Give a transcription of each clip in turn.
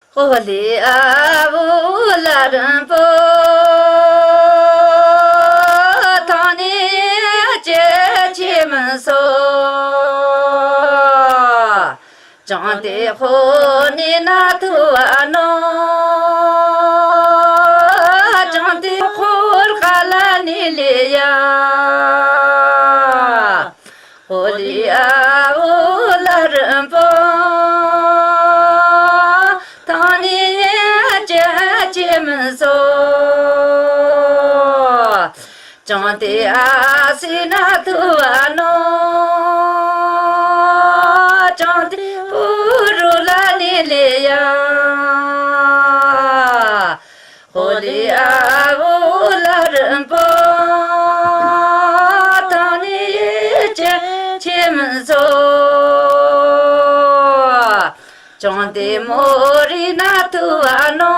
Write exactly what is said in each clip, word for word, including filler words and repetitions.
ཧོ་ལི་ཨ་བུ་ལ་རིན་པོ། ཐང་ནི་ཅེ་ཅེ་མི་སོ། ཅང་ཏེ་ཧོ་ནི་ན་ཐུ་བ་ནོ། ཅང་ཏེ་ཁོར་ཁ་ལ་ནི་ལེ་ཡ། ཧོ་ལི་ཨ་བུ་ལ་རིན་པོ། ཐང་ནི་ཅེ་ཅེ་མི་སོ། ཅང་ཏེ་ཨ་སི་ན་ཐུ་བ་ནོ། ཅང་ཏེ་པུ་རུ་ལ་ནི་ལེ་ཡ། ཧོ་ལི་ཨ་བུ་ལ་རིན་པོ། ཐང་ནི་ཅེ་ཅེ་མི་སོ། ཅང་ཏེ་མོ་རི་ན་ཐུ་བ་ནོ།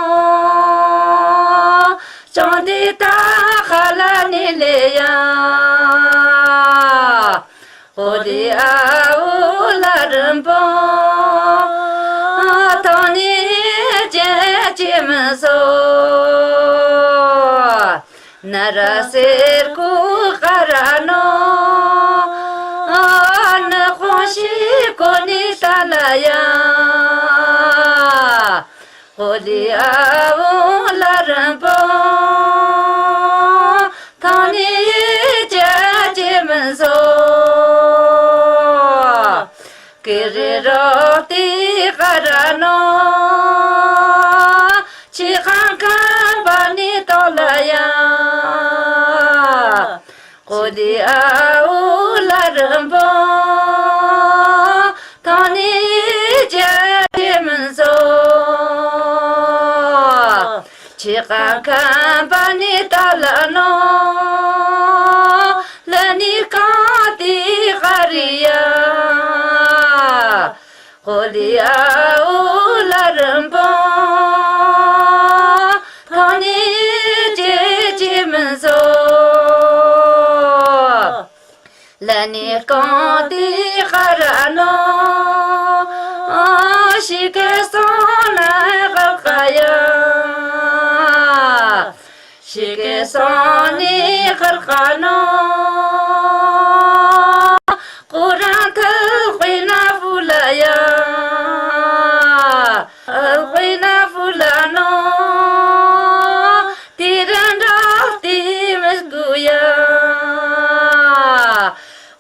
ཅང་ཏེ་ཏ་ཁ་ལ་ནི་ལེ་ཡ། ཧོ་ལི་ཨ་བུ་ལ་རིན་པོ། ཐང་ནི་ཅེ་ཅེ་མི་སོ། ན་ར་སེར་ཀུ་ཀ་ར་ནོ། ཨ་ནི་ཁོང་ཤི་ཀོ་ནི་ཏ་ལ་ཡ། ཧོ་ལི་ཨ་བུ་ལ་རིན་པོ། ཐང་ནི་ཅེ་ཅེ་མི་སོ། ཀེ་རེ་རོ་ཏི་ཀ་ར་ནོ། ཅི་ཁང་ཁང་པ་ནི་ཏོ་ལ་ཡ། ཧོ་ལི་ཨ་བུ་ལ་རིན་པོ། ཐང་ནི་ཅེ་ཅེ་མི་སོ། ཅི་ཁང་ཁང་པ་ནི་ཏ་ལ་ནོ། ལ་ནི་ཀང་ཏི་ཀ་རི་ཡ། ཧོ་ལི་ཨ་བུ་ལ་རིན་པོ། ཐང་ནི་ཅེ་ཅེ་མི་སོ། ལ་ནི་ཀང་ཏི་ཀ་ར་ནོ། ཤི་ཀེ་སོང་ན་ཀ་ཀ་ཡ། ཤི་ཀེ་སོང་ནི་ཀར་ཀ་ནོ། ཀོ་རང་ཐལ་ཀུ་ན་ཕུ་ལ་ཡ། ཨ་ཀུ་ན་ཕུ་ལ་ནོ། ཏི་རན་ར་ཏི་མི་ཀུ་ཡ།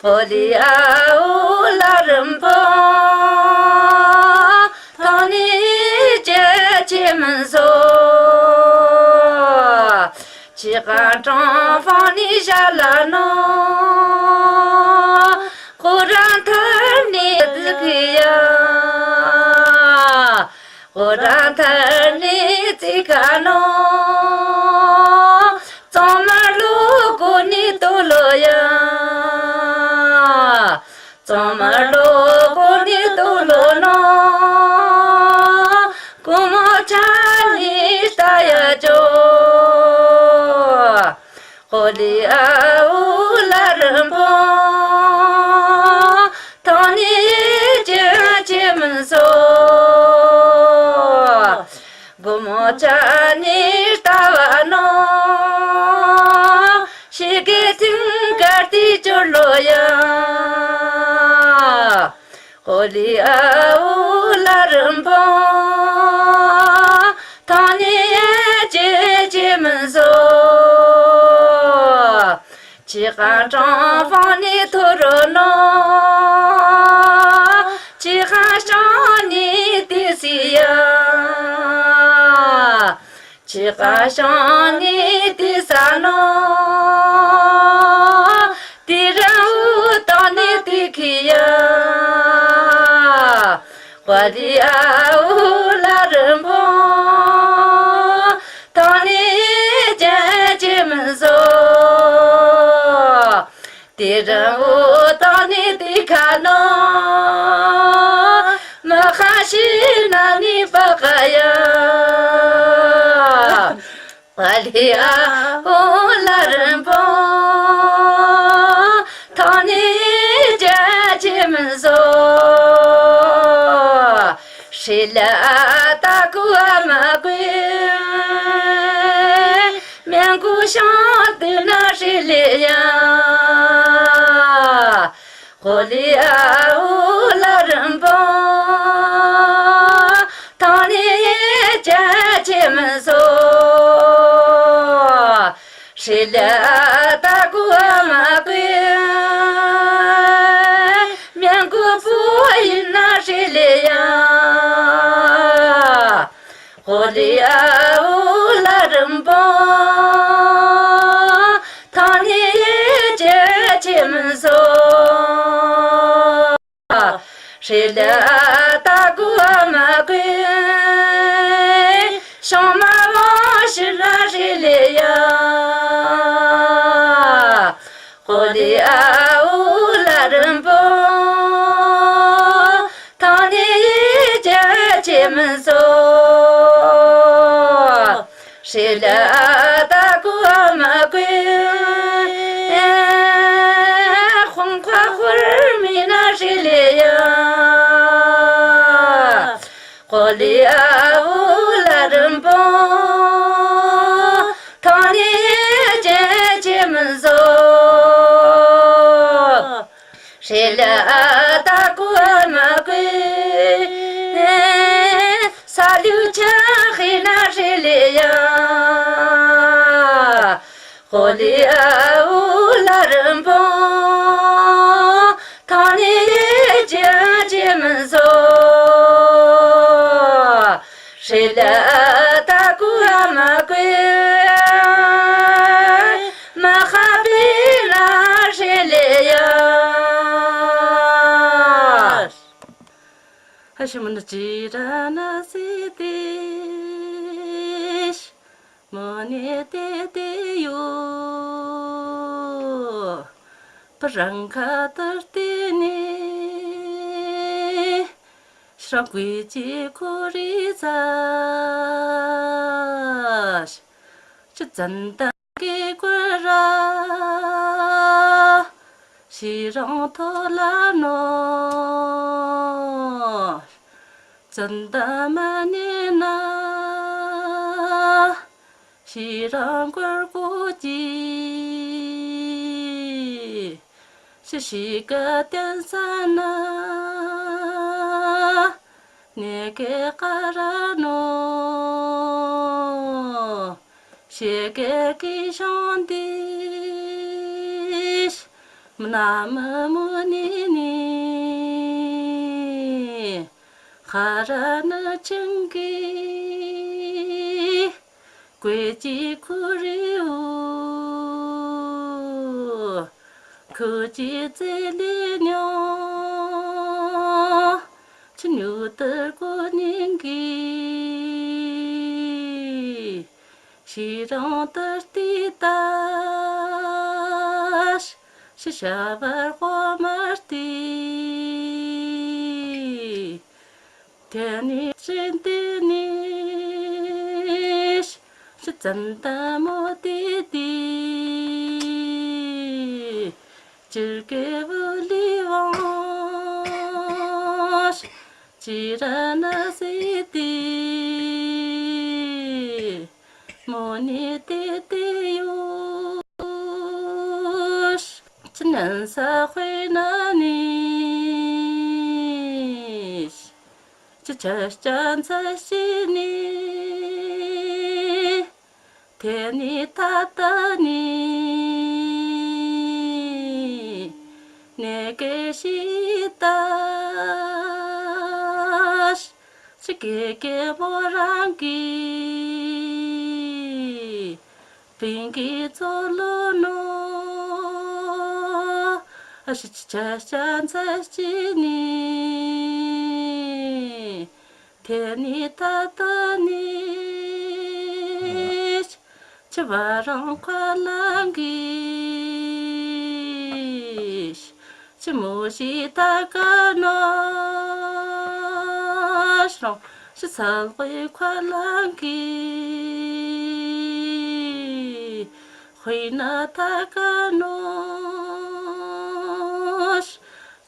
ཧོ་ལི་ཨ་བུ་ལ་རིན་པོ། ཐང་ནི་ཅེ་ཅེ་མི་སོ། ཅི་ཀ་ཀྲང་ཕང་ནི་ཞ་ལ་ནོ། ཀོ་རང་ཐར་ནི་ཏི་ཀི་ཡ། ཀོ་རང་ཐར་ནི་ཏི་ཀ་ནོ། ཙོང་མ་ལོ་ཀོ་ནི་ཏོ་ལོ་ཡ། ཙོང་མ་ལོ་ཀོ་ནི་ཏོ་ལོ་ནོ། ཀོ་མོ་ཅ་ནི་ཏ་ཡ་ཅོ། ཧོ་ལི་ཨ་བུ་ལ་རིན་པོ། ཐང་ནི་ཅེ་ཅེ་མི་སོ། ཀོ་མོ་ཅ་ནི་ཏ་བ་ནོ། ཤི་ཀེ་ཐིང་ཀར་ཏི་ཅོ་ལོ་ཡ། ཧོ་ལི་ཨ་བུ་ལ་རིན་པོ། ཐང་ནི་ཅེ་ཅེ་མི་སོ། ཅི་ཀ་ཀྲང་ཕང་ནི་ཐོ་རོ་ནོ། ཅི་ཀ་ཤང་ནི་ཏི་སི་ཡ། ཅི་ཀ་ཤང་ནི་ཏི་ས་ནོ། ཏི་རང་བུ་ཏང་ནི་ཏི་ཁི་ཡ། ཧོ་ལི་ཨ་བུ་ལ་རིན་པོ། ཐང་ནི་ཅེ་ཅེ་མི་སོ། ཏི་རང་བུ་ཏང་ནི་ཏི་ཁ་ནོ། མ་ཁ་ཤི་ན་ནི་པ་ཀ་ཡ། ཧོ་ལི་ཨ་བུ་ལ་རིན་པོ། ཐང་ནི་ཅེ་ཅེ་མི་སོ། ཤི་ལ་ཨ་ཏ་ཀུ་ ཀུན། མི་མགོ་ཤིང་དུ་ན་ཧྲི་ལི་ཡ། ཧོ་ལི་ཨ་འུ་ལ་རིན་པོ། ཐང་ནི་ཡི་ཅན་ཅི་མིན་སོ། ཧྲི་ལི་ཨ་ཏ་ཀུ་མ་ཀུན། མི་མགོ་པོ་ཡིན་ན་ཧྲི་ལི་ཡ། ཧོ་ལི་ཨ་འུ་ལ་རིན་པོ། ཐང་ནི་ཡི་ཅན་ཅི་མིན་སོ། ཧྲི་ལི་ཨ་ཏ་ཀུ་མ་ཀུན། ཤོང་མ་བོ་ཤི་ར་ཧྲི་ལི་ཡ། ཧོ་ལི་ཨ་འུ་ལ་རིན་པོ། ཐང་ནི་ཡི་ཅན་ཅི་མིན་སོ། ཧྲི་ལི་ཨ་ཏ་ཀུ་མ་ཀུན། ཧོང་ཁ་ཧུར་མི་ན་ཧྲི་ལི་ཡ། ཧོ་ལི་ཨ་འུ་ལ་རིན་པོ། ཐང་ནི་ཡི་ཅན་ཅི་མིན་སོ། ཧྲི་ལི་ཨ་ཏ་ཀུ་མ་ཀུན། ས་ལུ་ཆང་ཧི་ན་ཧྲི་ལི་ཡ། ཧོ་ལི་ཨ་འུ་ལ་རིན་པོ། ཐང་ནི་ཡི་ཅན་ཅི་མིན་སོ། ཧྲི་ལི་ཨ་ཏ་ཀུ་མ་ཀུན། མ་ཧ་པི་ན་ཧྲི་ལི་ཡ། ཧ་ཤི་མ་ན་ཅི་ར་ན་སི་ཏི་ཤི། མོ་ནི་ཏེ་ཏེ་ཡོ། པ་རང་ཁ་ཏར་ཏེ་ནི། ཤྲ་ཀུའི་ཅི་ཁོ་རི་ཛ། ཅི་ཙན་ཏ་ཀེ་ཀོ་ར། ཤི་རང་ཐོ་ལ་ནོ། ཙན་ཏ་མ་ནི་ན། ཤི་རང་ཀོར་ཀོ་ཅི། ཤི་ཤི་ཀ་ཏན་ས་ན། ནེ་ཀེ་ཀ་ར་ནོ། ཤེ་ཀེ་ཀི་ཤོང་ཏི། མ་ན་མ་མོ་ནི་ནི། ཧ་ར་ན་ཅིང་གི། ཀུའི་ཅི་ཁུ་རི་འུ། ཁུ་ཅི་ཙེ་ལི་ཉོ། ཅི་ཉུ་ཏར་ཀོ་ཉིང་གི། ཤི་རང་ཏར་ཏི་ཏ། ཤི་ཤ་བར་ཧོ་མར་ཏི། ཏེ་ནི་ཅིན་ཏེ་ནི། ཤི་ཙན་ཏ་མོ་ཏི་ཏི། ཅིར་ཀེ་བུ་ལི་ཝང་། ཅི་ར་ན་སི་ཏི། མོ་ནི་ཏེ་ཏེ་ཡོ། ཅི་ནན་ས་ཧུའེ་ན་ནི། ཅི་ཆ་ཅན་ཚ་ཤི་ནི། ཏེ་ནི་ཏ་ཏ་ནི། ནེ་ཀེ་ཤི་ཏ། ཤི་ཀེ་ཀེ་བོ་རང་གི། པིང་གི་ཚོ་ལོ་ནོ། ཨ་ཤི་ཅི་ཆ་ཅན་ཚ་ཤི་ནི། ཏེ་ནི་ཏ་ཏ་ནི། ཅི་བ་རང་ཁ་ལང་གི། ཅི་མོ་ཤི་ཏ་ཀ་ནོ། ཤི་རང་ཤི་ས་ལ་ཁ་ལང་གི། ཧུའེ་ན་ཏ་ཀ་ནོ།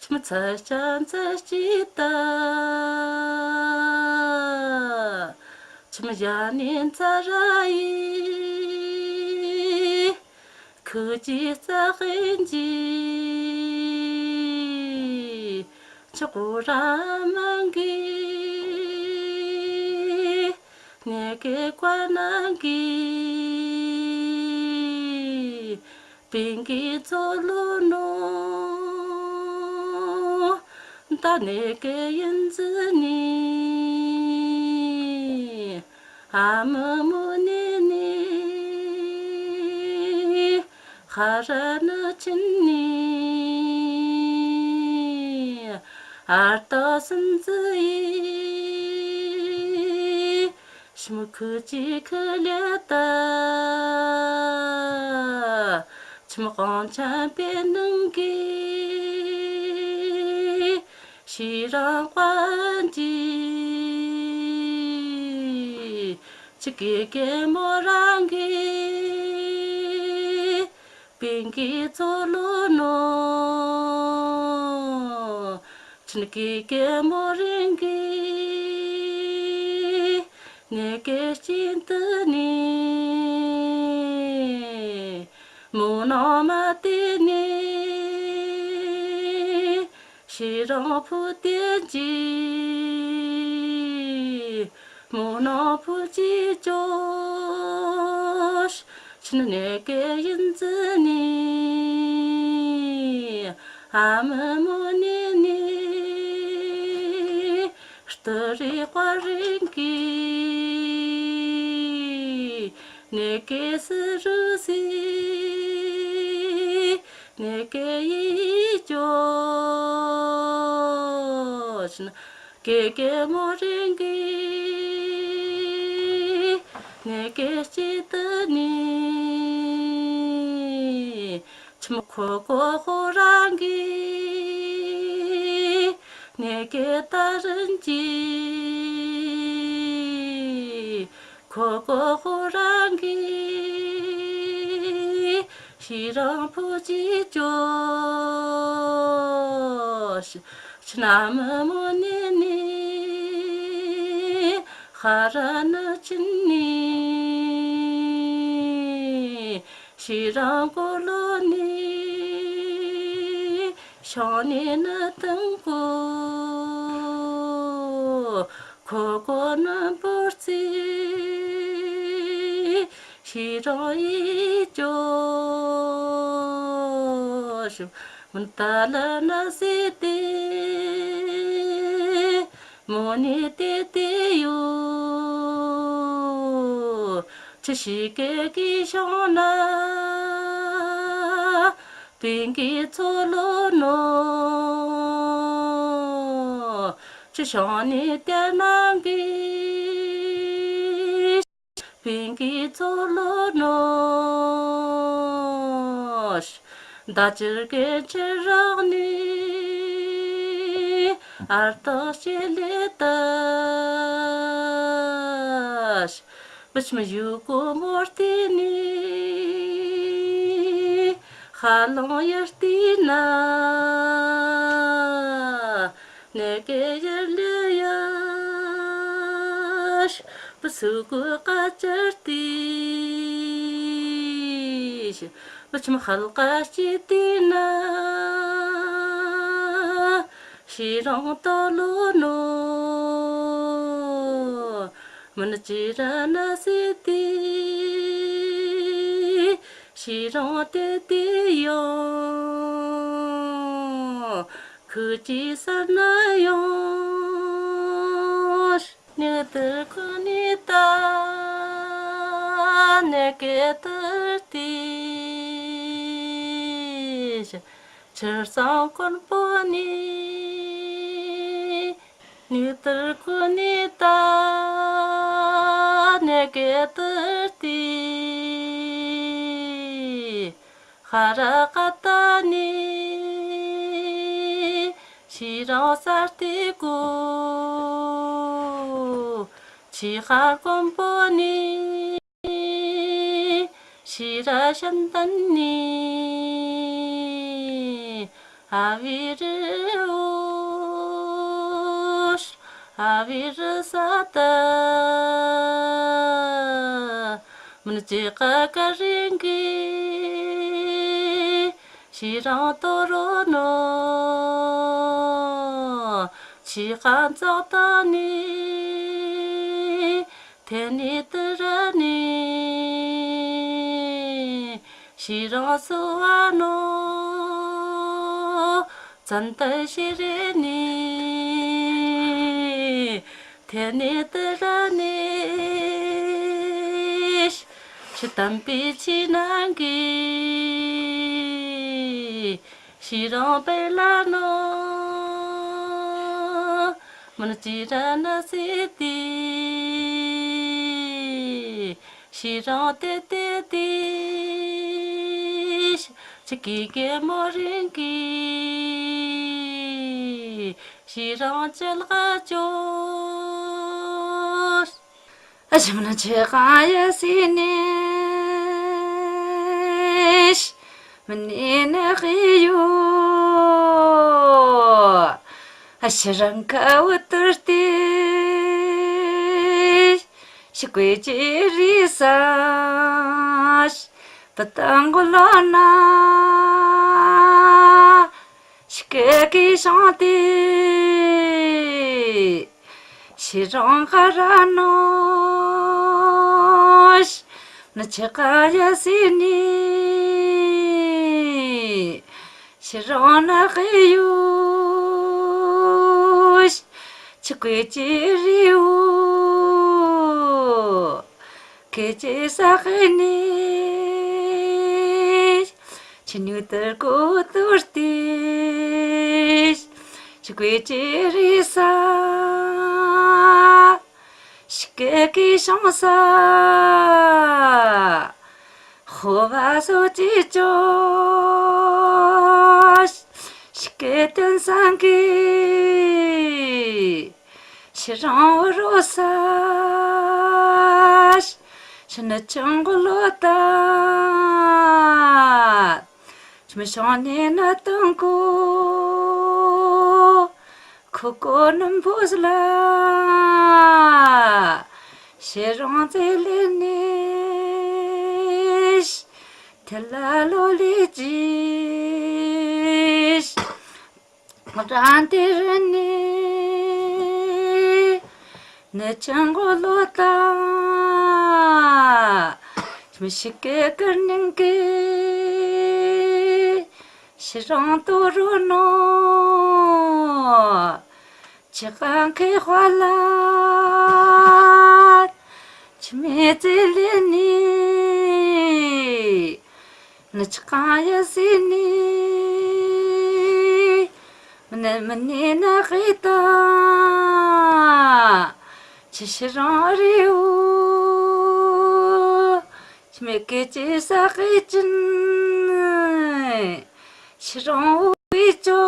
ཅི་མ་ཚ་ཅན་ཚ་ཅི་ཏ། ཅི་ ཞག་ནི་ཚར་ར་ཡི། ཁུ་ཅི་རྩ་ཧན་ཅི། ཆི་ཀོ་ར་མང་གི། ནེ་ཀེ་ཀོ་ནང་གི། པིང་གི་ཚོ་ལོ་ནོ། ད་ནེ་ཀེ་ཡིན་ཙི་ནི། ཨ་མ་མོ་ནི་ནི། ཧ་ར་ནི་ཆིན་ནི། ཨར་ཏོ་སིན་ཙི་ཡི། ཤི་མོ་ཁུ་ཅི་ཁུ་ལེ་ཏ། ཆི་མོ་ཁོང་ཆང་པེ་ནང་གི། ཤི་རང་ཀོན་ཅི། ཆི་ཀེ་ཀེ་མོ་རང་གི། པིང་གི་ཚོ་ལོ་ནོ། ཆིན་ཀེ་ཀེ་མོ་རིང་གི། ནེ་ཀེ་ཤིན་ཏུ་ནི། མོ་ནོ་མ་ཏི་ནི། ཤི་རང་ཕུ་ཏེ་ཅི། མོ་ནོ་ཕུ་ཅི་ཅོ། ཆིན་ནེ་ཀེ་ཡིན་ཙི་ནི། ཨ་མ་མོ་ནི་ནི། སྟ་རི་ཀོ་རིང་གི། ནེ་ཀེ་སི་རུ་སི། ནེ་ཀེ་ཡི་ཅོ། ཆིན་ཀེ་ཀེ་མོ་རིང་གི། ནེ་ཀེ་ཤི་ཏུ་ནི། ཆི་མོ་ཁོ་ཀོ་ཧོ་རང་གི། ནེ་ཀེ་ཏ་རིན་ཅི། ཁོ་ཀོ་ཧོ་རང་གི། ཤི་རང་ཕུ་ཅི་ཅོ། ཆིན་ཨ་མ་མོ་ནི་ནི། ཧ་ར་ནི་ཆིན་ནི། ཤི་རང་ཀོ་ལོ་ནི། ཤོང་ནི་ནི་ཏང་ཀོ། ཁོ་ཀོ་ནི་བུར་ཙི། ཤི་རང་ཡི་ཅོ། མུན་ཏ་ལ་ན་སི་ཏི། མོ་ནི་ཏེ་ཏེ་ཡོ། ཆི་ཤི་ཀེ་ཀི་ཤོང་ན། པིང་གི་ཚོ་ལོ་ནོ། ཆི་ཤོང་ནི་ཏེ་ནང་གི། པིང་གི་ཚོ་ལོ་ནོ། ད་ཅིར་ཀེ་ཅི་རག་ནི། ཨར་ཏོ་ཤེ་ལེ་ཏ། བུ་ཆི་མོ་ཡུ་ཀོ་མོར་ཏི་ནི། ཧ་ལོང་ཡར་ཏི་ན། ནེ་ཀེ་ཡར་ལེ་ཡ། བུ་སུ་ཀུ་ཀ་ཅར་ཏི། བུ་ཆི་མོ་ཧལ་ཀ་ཅི་ཏི་ན། ཤི་རང་ཏོ་ལོ་ནོ། མུན་ཅི་ར་ན་སི་ཏི། ཤི་རང་ཏེ་ཏེ་ཡོ། ཁུ་ཅི་ས་ན་ཡོ། ནི་ཏིར་ཁུ་ནི་ཏ། ནེ་ཀེ་ཏིར་ཏི། ཆིར་སང་ཀོན་པོ་ནི། ནི་ཏིར་ཁུ་ནི་ཏ། ནེ་ཀེ་ཏིར་ཏི། ཧ་ར་ཀ་ཏ་ནི། ཤི་རང་སར་ཏི་ཀུ། ཆི་ཧར་ཀོན་པོ་ནི། ཤི་ར་ཤན་ཏན་ནི། ཨ་བི་རི་འུ། ཨ་བི་རི་ས་ཏ། མི་ནི་ཅི་ཀ་ཀ་རིང་གི་ཤི་རང་ཏོ་རོ་ནོ། ཤི་ཁན་ཙོགས་ཏ་ནི་ཐེ་ནི་ཏི་ར་ནི། ཤི་རང་སུ་བ་ནོ། ཙན་ཏ་ཤི་རེ་ནི། ཐེ་ནི་ཏི་ར་ནི། ཤི་ཏམ་པི་ཆི་ནང་གི། ཤི་རང་པེ་ལ་ནོ། མི་ནི་ཅི་ར་ན་སི་ཏི། ཤི་རང་ཏེ་ཏེ་ཏི། ཤི་ཀི་ཀེ་མོ་རིང་གི། ཤི་རང་ཅལ་ག་ཅོ། ཨ་ཤི་མི་ནི་ཅི་ཀ་ཡ་སི་ནི། མི་ནི་ན་གི་ཡོ། ཨ་ཤི་རང་ཁ་བུ་ཏུར་ཏི། ཤི་ཀོ་ཅི་རི་ས། པ་ཏང་གོ་ལོ་ན། ཤི་ཀེ་ཀི་ཤང་ཏི། ཤི་རང་ཁ་ར་ནོ། ཤི་ནི་ཅི་ཀ་ཡ་སི་ནི། ཤི་རང་ན་གི་ཡོ། ཤི་ཀོ་ཅི་རི་བོ། ཀེ་ཅི་ས་གི་ནི། ཤི་ནུ་ཏུར་ཀོ་ཏུར་ཏི། ཤི་ཀོ་ཅི་རི་ས། ཤི་ཀེ་ཀི་ཤང་ས། ཧོ་བ་སོ་ཅི་ཅོ། ཤི་ཀེ་ཏུན་སང་གི། ཤི་རང་བོ་རོ་ས། ཤི་ནི་ཅང་གོ་ལོ་ཏ། ཤི་མི་ཤང་ནི་ན་ཏང་གོ། ཁོ་ཀོ་ནམ་བོ་ས་ལ། ཤི་རང་ཙེ་ལེ་ནི། ཐེ་ལ་ལོ་ལི་ཅི། རང་ཏེ་རི་ནི། ནི་ཅང་གོ་ལོ་ཏ། མི་ཤི་ཀེ་ཀར་ནིང་གི། ཤི་རང་ཏོ་རོ་ནོ། ཅི་ཀང་ཁེ་ཧོ་ལ། ཅི་མེ་ཙེ་ལེ་ནི། ནི་ཅི་ཀང་ཡ་སི་ནི། མི་ནི་མི་ནི་ན་གི་ཏ། ཅི་ཤི་རང་རི་བོ། ཅི་མེ་ཀེ་ཅི་ས་གི་ཅིན། ཤི་རང་བོ་བི་ཅོ།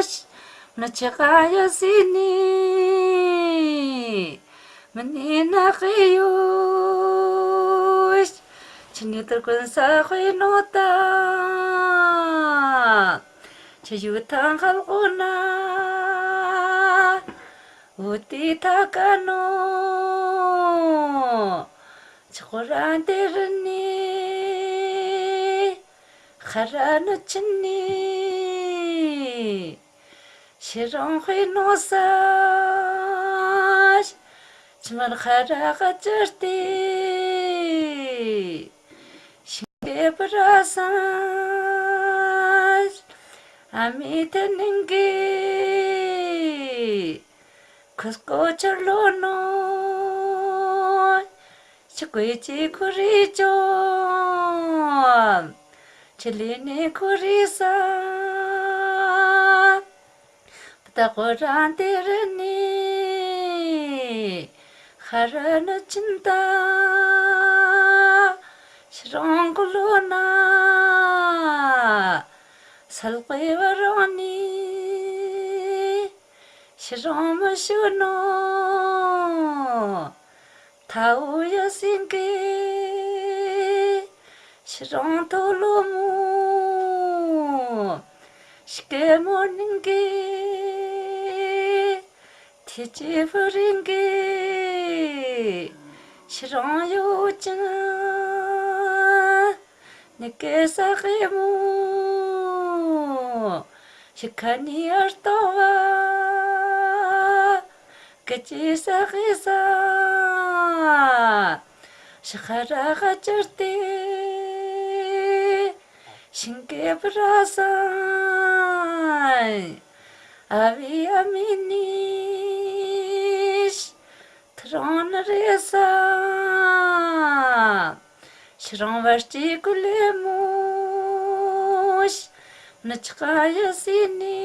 ཤི་ནི་ཅི་ཀ་ཡ་སི་ནི། མི་ནི་ན་གི་ཡོ། ཤི་ནི་ཏུར་ཀུན་ས་ཧོ་ནོ་ཏ། ཅི་ཡུ་ཐང་ཁལ་གོ་ན། བུ་ཏི་ཐ་ཀ་ནོ། ཅི་ཀོ་རང་ཏེ་རི་ནི། ཁ་ར་ནི་ཅི་ནི། ཤི་རང་ཧོ་ནོ་ས། ཅི་མར་ཁ་ར་ག་ཅར་ཏི། ཤི་ཀེ་པ་ར་ས། ཨ་མི་ཐེ་ནིང་གི། ཁུ་སྐོ་ཆར་ལོ་ནོ། ཅི་ཀོ་ཅི་ཁུ་རི་ཅོ། ཅི་ལི་ནི་ཁུ་རི་ས། པ་ཏ་ཀོ་རང་ཏེ་རི་ནི། ཁ་ར་ནི་ཅིན་ཏ། ཤི་རང་གོ་ལོ་ན། སལ་ཀེ་བ་རང་ནི། ཤི་རང་མ་ཤུ་ནོ། ཐའོ་ཡ་སིང་གི། ཤི་རང་ཐོ་ལོ་མོ། ཤི་ཀེ་མོ་ནིང་གི། ཁྱེད་ཀྱི་བུ་རིང་གི་ཤི་རང་ཡོད་ཅིང་། ནི་སྐད་ས་གི་མོ། ཤི་ཁ་ནི་ཨར་ཏོ་བ། སྐད་ཅི་ས་གི་ས། ཤི་ཁ་ར་ག་ཅར་ཏེ། ཤིང་སྐེད་པ་ར་ས། ཨ་བི་ཨ་མི་ནི། ཐུ་རང་ནི་རེ་ས། ཤི་རང་བར་ཅི་ཀུ་ལེ་མོ། ནི་ཅི་ཀ་ཡ་སི་ནི།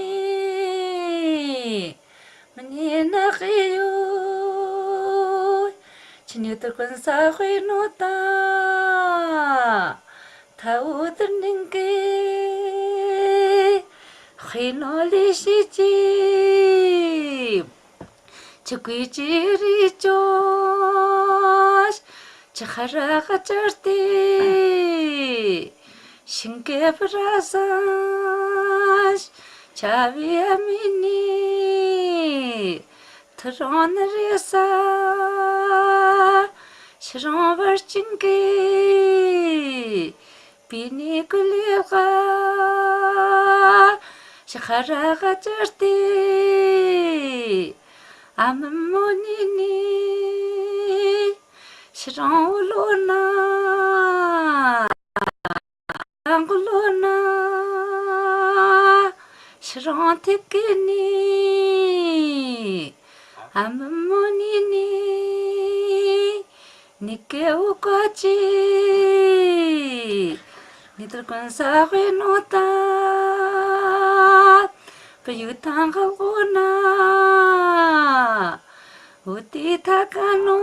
མི་ནི་ན་གི་ཡོད། ཆི་ནི་ཏུར་ཀུན་ས་ཧུའི་ནོ་ཏ། ཐའུ་ཏུར་ནིང་གི། ཧུའི་ནོ་ལི་ཤི་ཅི། ཆི་ཀུའི་ཅི་རི་ཅོ། ཆི་ཁ་ར་ག་ཅར་ཏེ། ཤིང་སྐེད་པ་ར་ས། ཆ་བི་ཨ་མི་ནི། ཐུ་རང་ནི་རེ་ས། ཤི་རང་བར་ཅིང་གི། པི་ནི་ཀུ་ལེ་ག། ཤི་ཁ་ར་ག་ཅར་ཏེ། ཨ་མི་མོ་ནི་ནི། ཤི་རང་འུ་ལོ་ན། རང་གུ་ལོ་ན། ཤི་རང་ཐིག་གི་ནི། ཨ་མི་མོ་ནི་ནི། ནི་ཀེ་འུ་ཀ་ཅི། ནི་ཏུར་ཀུན་ས་ཧུའི་ནོ་ཏ། པ་ཡུ་ཐང་ག་གོ་ན། འུ་ཏི་ཐ་ཀ་ནོ།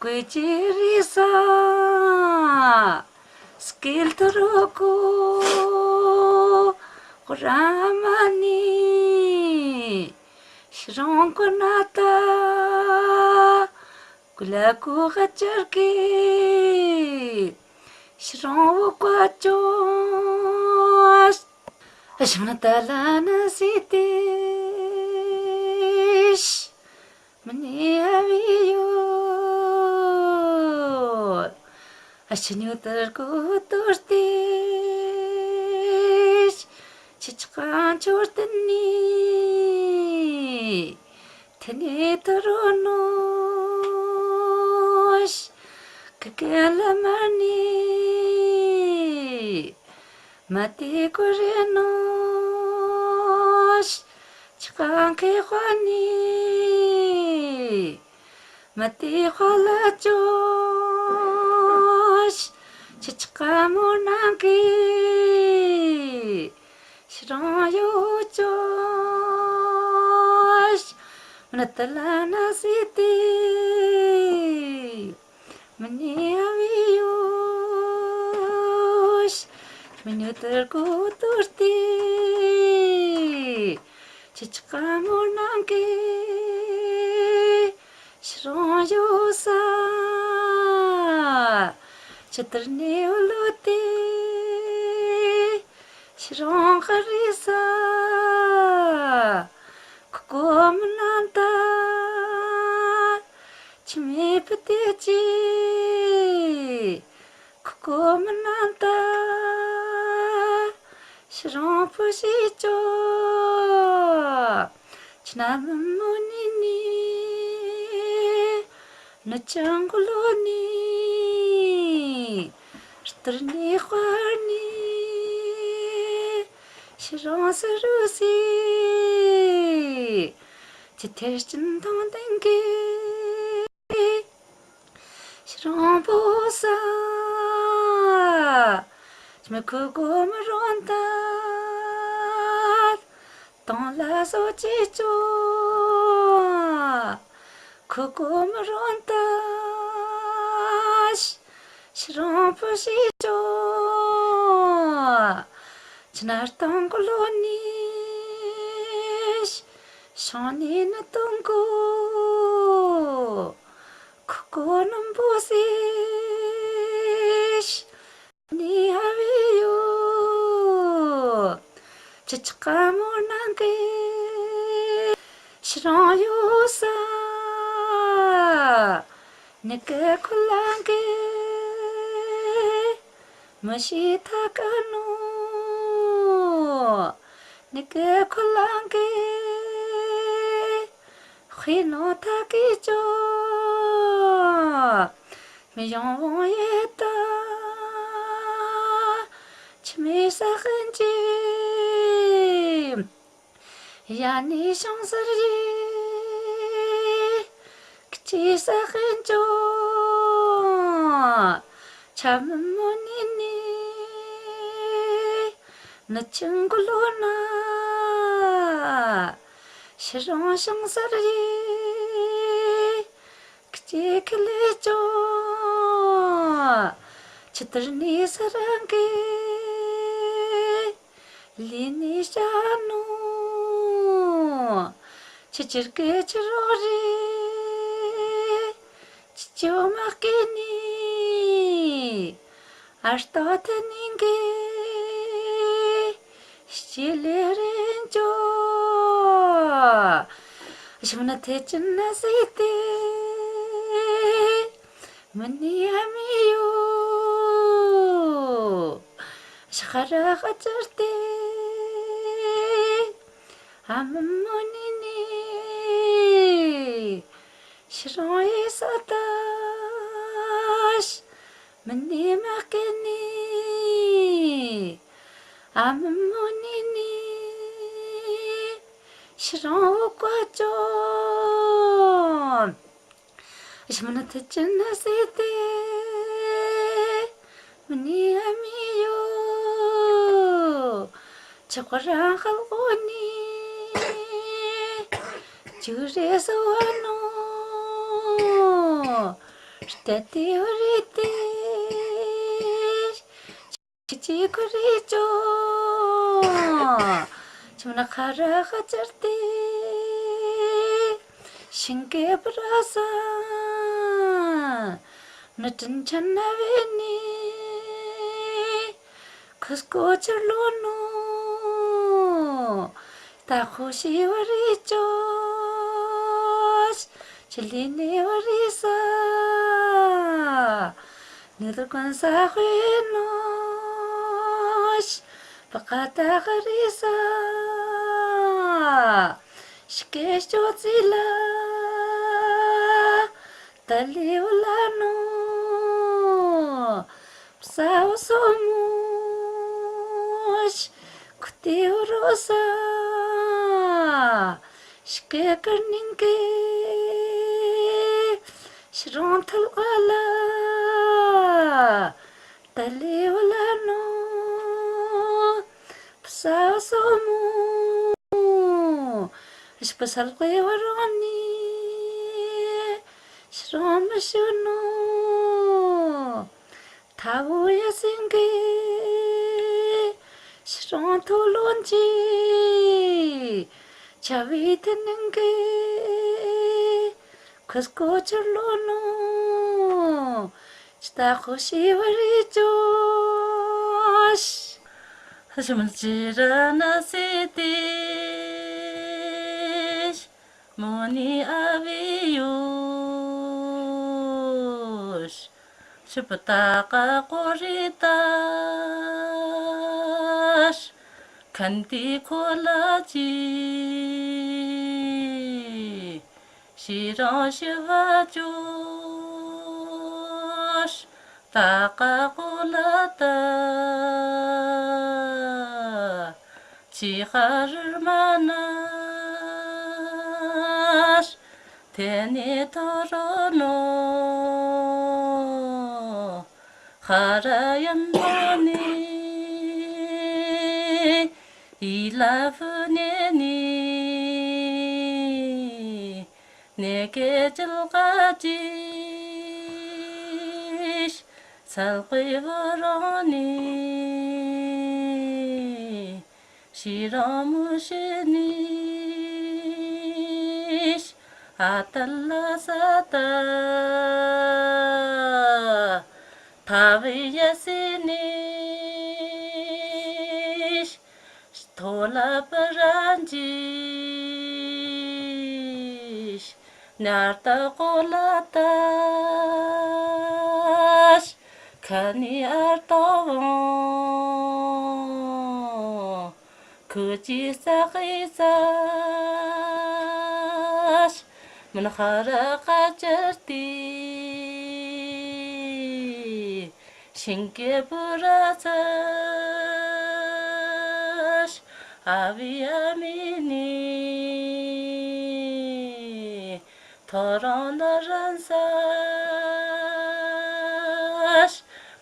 ཀུའི་ཅི་རི་ས། སྐེད་ཐུ་རུ་ཀུ། ཀུ་ར་མ་ནི། ཤི་རང་ཀུ་ན་ཏ། ཀུ་ལ་ཀུ་ག་ཅར་གི། ཤི་རང་འུ་ཀ་ཅོ། ཨ་ཤི་མ་ན་ཏ་ལ་ན་སི་ཏི། མི་ནི་ཨ་བི་ཡོད། ཨ་ཤི་ནི་ཏུར་ཀུ་ཏུར་ཏི། ཆི་ཆི་ཀ་ཅོར་ཏི་ནི། ཐི་ནི་ཏུ་རུ་ནོ། ཀ་ཀེ་ལ་མ་ནི། མ་ཏི་ཀུ་རེ་ནོ། ཆི་ཀ་ཁེ་ཧོ་ནི། མ་ཏི་ཧོ་ལ་ཅོ། ཆི་ཆི་ཀ་མོ་ནང་གི། ཤི་རང་ཡོད་ཅོ། མ་ན་ཏ་ལ་ན་སི་ཏི། མི་ནི་ཨ་བི་ཡོད། མི་ནི་ཏུར་ཀུ་ཏུར་ཏི། ཆི་ཆི་ཀ་མོ་ནང་གི། ཤི་རང་ཡོད་ས། ཆི་ཏུར་ནི་འུ་ལོ་ཏི། ཤི་རང་ཀ་རི་ས། ཁུ་ཀོ་མ་ན་ཏ། ཆི་མི་པ་ཏེ་ཅི། ཁུ་ཀོ་མ་ན་ཏ། ཤི་རང་པོ་ཤི་ཅོ། ཆི་ན་མི་མོ་ནི་ནི། ནུ་ཅང་གུ་ལོ་ནི། རྟར་ནི་ཧོར་ནི། ཤི་རང་སི་རུ་སི། ཅི་ཐེར་ཅིན་ཐང་ཏེང་གི། ཤི་རང་པོ་ས། ཅི་མི་ཁུ་ཀོ་མ་རོན་ཏ། ཏང་ལ་སོ་ཅི་ཅོ། ཁུ་ཀོ་མ་རོན་ཏ། ཤི་རང་པོ་ཤི་ཅོ། ཅི་ན་རྟང་གུ་ལོ་ནི། ཤང་ནི་ནུ་ཏང་གུ། ཁུ་ཀོ་ནམ་པོ་སི། ནི་ཧ་བི་ཡོ། ཅི་ཅི་ཀ་མོ་ནང་གི། རང་ཡོད་ས་ནི་ཀི་ཁོ་ལ་ཀི་མི་ཤི་ཐ་ཀ་ནོ། ནི་ཀི་ཁོ་ལ་ཀི་ཧི་ནོ་ཐ་ཀི་ཅོ། མི་ཡོང་བོང་ཡེ་ཏ་ཆི་མི་ས་ཧན་ཅི། ཡ་ནི་ཤང་སར་ཡི་ཀི་ཅི་ས་ཧན་ཅོ། ཆ་མི་མོ་ནི་ནི་ནི་ཆིང་གུ་ལོ་ན། ཤི་རང་ཤང་སར་ཡི་ཀི་ཅི་ཁི་ལེ་ཅོ། ཆི་ཏར་ནི་ས་རང་ཀི་ལི་ནི་ཤ་ནོ། ཆི་ཅིར་ཀི་ཆི་རོ་རི་ཆི་ཅོ་མ་ཀི་ནི། ཨར་ཏོ་ཐེ་ནིང་གི་ཤི་ལེ་རིན་ཅོ། ཤམ་ན་ཐེ་ཅིན་ན་སི་ཏེ་མི་ནི་ཨ་མི་ཡོ། ཤ་ཁ་ར་ཁ་ཅར་ཏེ་ཨ་མི་མོ་ནི་ནི། ཤི་རང་ཡི་ས་ཏ་ཤ་མི་ནི་མ་ཀི་ནི། ཨ་མི་མོ་ནི་ནི། ཤི་རང་བོ་ཀ་ཅོ། ཤམ་ན་ཐེ་ཅིན་ན་སི་ཏེ་མི་ནི་ཨ་མི་ཡོ། ཆ་ཀ་རང་ཧལ་གོ་ནི་ཅུ་རེ་སོ་བ་ནོ། རྟ་ཏི་བ་རི་ཏི་ཅི་ཅི་ཁོ་རི་ཅོ། ཆུ་ན་ཁ་ར་ཁ་ཅར་ཏེ་ཤིང་ཀེ་པ་ར་ས་ནི་ཏྲིན་ཆན་ན་བེ་ནི། ཁུ་སྐོ་ཆུར་ལོ་ནོ། ཏ་ཁོ་ཤི་བ་རི་ཅོ། ཆི་ལི་ནི་བ་རི་ས་ནི་ཏུ་ཀུན་ས་ཧུ་ནོ། པ་ཀ་ཏ་ཧ་རི་ས་ཤི་ཀེ་ཅོ་ཙི་ལ། ཏ་ལི་བ་ལ་ནོ། བསྭོ་སོ་མོ་ཤ་ཁུ་ཏི་བ་རོ་ས་ཤ་ཀེ་ཀར་ནིང་ཀེ་ཤི་རོང་ཐལ་ཀ་ལ། ཏ་ལི་བ་ལ་ནོ། བསྭོ་སོ་མོ་ཤ་པ་སལ་ཀེ་བ་རོ་ནི་ཤི་རོང་མི་ཤི་ནོ། ཐ་བུ་ཡ་སིང་གི་ཤི་རོང་ཐུ་ལོན་ཅི། ཆ་བི་ཐི་ནིང་གི་ཁུ་སྐོ་ཆུར་ལོ་ནོ། ཅི་ཏ་ཁོ་ཤི་བ་རི་ཅོ། ཤ་མ་ཅི་ར་ན་སི་ཏི་མོ་ནི་ཨ་བི་ཡོ། ཤི་པ་ཏ་ཀ་ཀོ་རི་ཏ་ཤ་ཁན་ཏི་ཁོ་ལ་ཅི། ཤི་རང་ཤི་བ་ཅོ། ཏ་ཀ་ཀོ་ལ་ཏ་ཅི་ཧ་རུར་མ་ན་ཤ་ཐེ་ནི་ཐོ་རོ་ནོ། ཧ་ར་ཡན་མོ་ནི་ཡི་ལ་ཕུ་ནེ་ནི། ནེ་ཀེ་ཅིལ་ཀ་ཅི་ཤ་སལ་ཀེ་བོ་རོ་ནི། ཤི་རང་མོ་ཤི་ནི་ཤ་ཨ་ཏ་ལ་ས་ཏ་ཐ་བི་ཡ་སི་ནི་ཤ་ཐོ་ལ་པ་རན་ཅི། ཉར་ཏ་ཀོ་ལ་ཏ་ཤ་ཁ་ནི་ཨར་ཏོ་བོང་ཁུ་ཅི་ས་ཁི་ས་ཤ་མན་ཁ་ར་ཁ་ཅར་ཏི་ཤིང་ཀེ་པུ་ར་ཚ་ཤ་ཨ་བི་ཨ་མི་ནི། ཐོ་རང་ན་རན་ས་ཤ་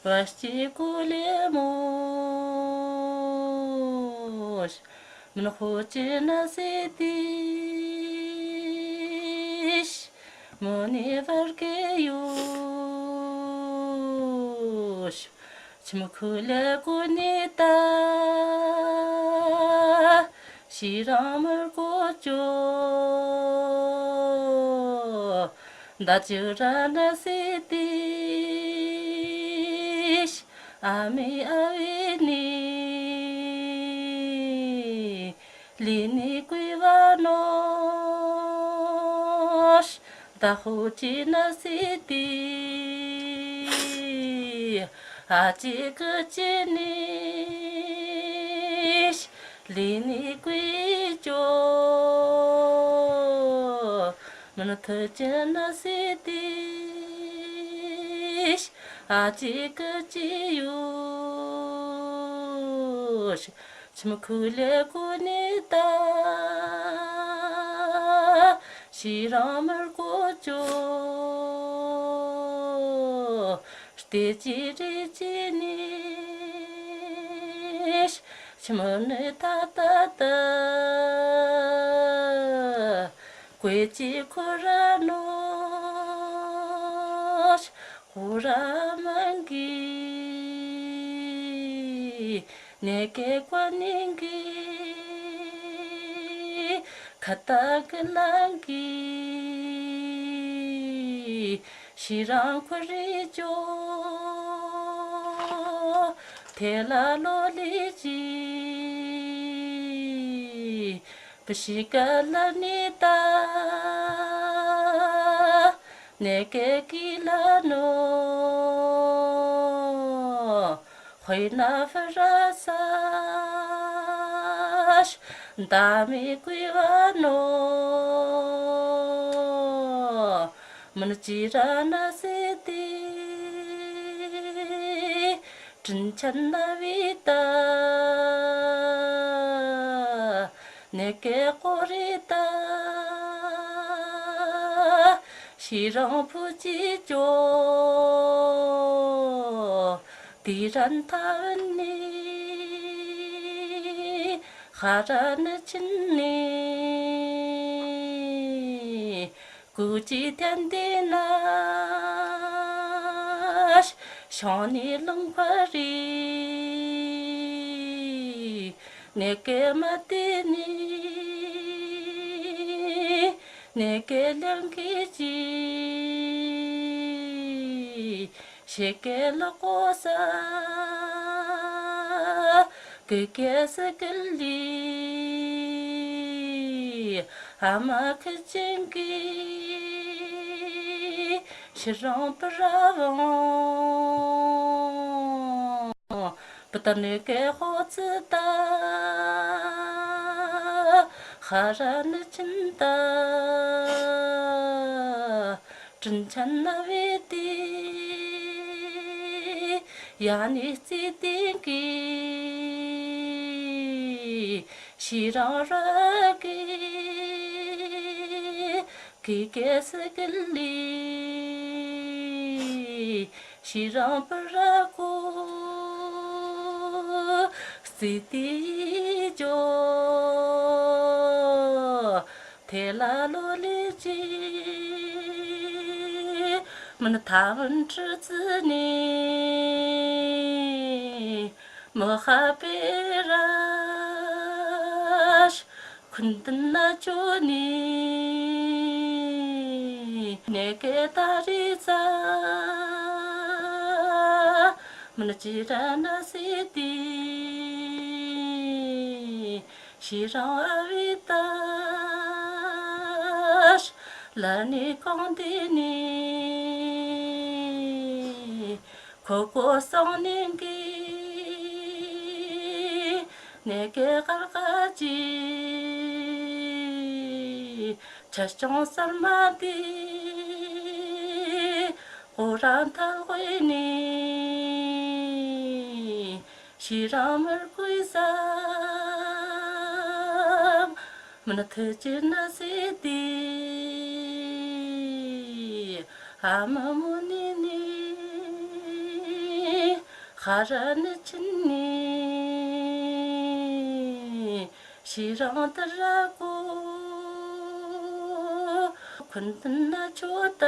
བ་ཤི་ཀུ་ལེ་མོ་ཤ་མན་ཁོ་ཅི་ན་སི་ཏི་ཤ་མོ་ནི་བར་ཀེ་ཡོ་ཤ། ཆི་མོ་ཁུ་ལེ་ཀུ་ནི་ཏ་ཤི་རང་མར་ཀོ་ཅོ། ད་ཅི་ར་ན་སི་ཏི་ཤ་ཨ་མི་ཨ་བི་ནི། ལི་ནི་ཀུ་བ་ནོ་ཤ་ད་ཧོ་ཅི་ན་སི་ཏི་ཨ་ཅི་ཀུ་ཅི་ནི་ཤ་ལི་ནི་ཀུ་ཅོ། མན་ཐུ་ཅི་ན་སི་ཏི་ཤ་ཨ་ཅི་ཀུ་ཅི་ཡོ་ཤ། ཆི་མོ་ཁུ་ལེ་ཀུ་ནི་ཏ་ཤི་རང་མར་ཀོ་ཅོ། སྟེ་ཅི་རི་ཅི་ནི་ཤ་ཆི་མོ་ནི་ཏ་ཏ་ཏ་ཀོ་ཅི་ཁོ་ར་ནོ་ཤ། ཧོ་ར་མང་གི་ནེ་ཀེ་ཀོ་ནིང་གི་ཁ་ཏ་ཀི་ལང་གི་ཤི་རང་ཁོ་རི་ཅོ། ཐེ་ལ་ལོ་ལི་ཅི་པི་ཤི་ཀ་ལ་ནི་ཏ་ནེ་ཀེ་ཀི་ལ་ནོ། ཧོའི་ན་ཕི་ར་ས་ཤ་ད་མི་ཀུ་བ་ནོ། མན་ཅི་ར་ན་སི་ཏི་དྲིན་ཆེན་ན་བི་ཏ་ནེ་ཀེ་ཀོ་རི་ཏ་ཤི་རང་ཕུ་ཅི་ཅོ། ཏི་རན་ཐ་བན་ནི་ཧ་ར་ནི་ཆིན་ནི། ཀུ་ཅི་ཐན་ཏེ་ན་ཤ་ཤོང་ནི་ལུང་ཕ་རི། ནེ་ཀེ་མ་ཏི་ནི་ནེ་ཀེ་ལང་ཀི་ཅི། ཤེ་ཀེ་ལོ་ཀོ་ས་ཀེ་ཀེ་སི་ཀི་ལི། ཨ་མ་ཁི་ཅིང་གི་ཤི་རང་པ་ར་བང་། པ་ཏ་ནེ་ཀེ་ཧོ་ཙི་ཏ་ཧ་ར་ནི་ཆིན་ཏ་དྲིན་ཆེན་ན་བི་ཏི་ཡ་ནི་ཙི་ཏིང་གི་ཤི་རང་ར་གི་ཀི་ཀེ་སི་ཀི་ལི། ཤི་རང་པ་ར་ཀོ་སི་ཏི་ཇོ། ཐེ་ལ་ལོ་ལི་ཅི་མན་ཐ་བན་ཁྲི་ཙི་ནི་མ་ཧ་པེ་ར་ཤ། ཁུན་ཏན་ན་ཅོ་ནི་ནེ་ཀེ་ཏ་རི་ཙ་མན་ཅི་ར་ན་སི་ཏི་ཤི་རང་ཨ་བི་ཏ་ཤ། ལར་ནས་གོང་དེ་ནས་ཁོ་བོ་སང་ནས་གི་ནེ་གེ་གར་ག་ཅི་ཆ་ཆུང་སར་མ་དེ་ཁོ་རང་ཐལ་དགོས་ནས། ཤི་རང་མི་དགོས་བསམ། མི་ནི་ཐུགས་ཀྱི་ན་སེ་དེ། ཨ་མ་མུ་ནེ་ནི། ཧ་ར་ནི་ཆིན་ནི། ཤི་རང་དི་ར་གོ། ཁུན་ཏན་ན་ཆོ་ད།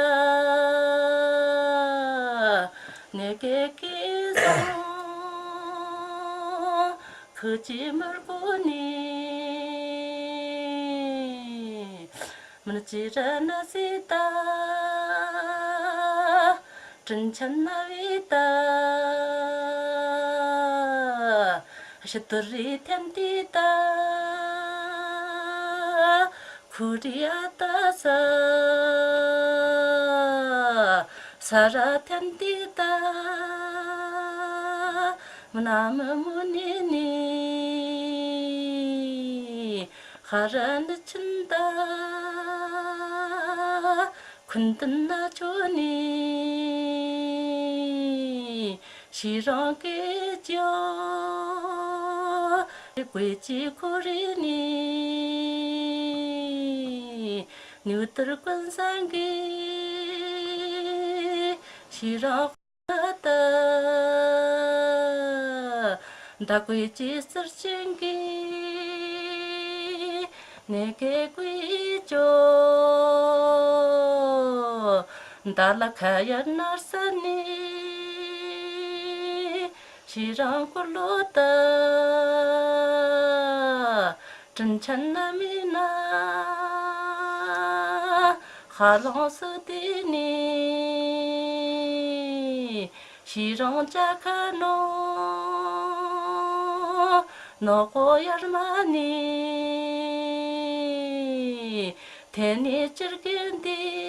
ནེ་གེ་གི་སང་། ཁུ་ཅི་མར་གོ་ནི། མི་ཅི་ར་ན་སེ་ད། དྲིན་ཆེན་ན་བི་ད། ཤི་ཏུ་རི་ཐན་ཏི་ད། ཁུ་རི་ཨ་ད་ས། ས་ར་ཐན་ཏི་ད། མི་ན་མ་མུ་ནེ་ནི། ཧ་ར་ནི་ཆིན་ད། ཁུན་ཏན་ན་ཆོ་ནི། ཤི་རང་གི་ཅོ། གོས་ཅི་ཁོ་རི་ནི། ནུ་ཏར་ཀུན་སང་གི། ཤི་རང་ད། ད་གོས་ཅི་སར་ཅན་གི། ནེ་གེ་གོས་ཅོ། ད་ལ་ཁ་ཡ་ནར་ས་ནི། ཤི་རང་ཀུ་ལོ་ད། དྲིན་ཆེན་ན་མི་ན། ཧ་ལོང་སུ་དེ་ནི། ཤི་རང་ཅ་ཁ་ནོ། ནོ་ཀོ་ཡར་མ་ནི། ཐེ་ནི་ཅིར་གིན་དི།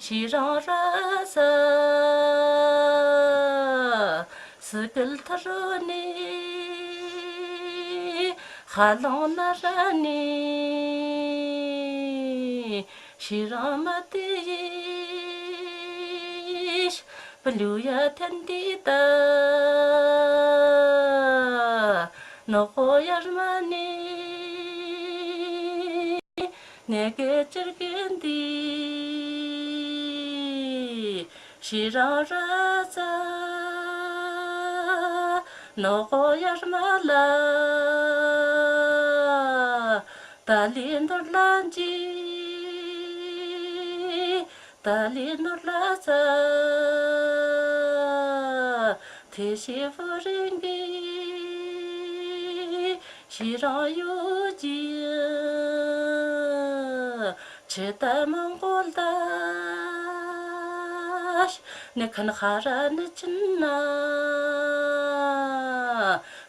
ཤི་རང་ར་ས། སི་ཀིལ་ཐ་རོ་ནི། ཧ་ལོང་ན་ར་ནི། ཤི་རང་མ་དི་ཡིས། པ་ལུ་ཡ་ཐན་དི་ད། ནོ་ཀོ་ཡར་མ་ནི། ནེ་གེ་ཅིར་གིན་དི། ཤི་རང་ར་ས། ནོ་ཀོ་ཡར་མ་ལ། ཏ་ལི་ནོར་ལ་ཇི། ཏ་ལི་ནོར་ལ་ས། ཐེ་ཤི་ཕུ་རིང་གི། ཤི་རང་ཡུ་ཇི། ཆི་ཏ་མང་གོལ་ཏ། ནི་ཁན་ཧ་ར་ནི་ཆིན་ན།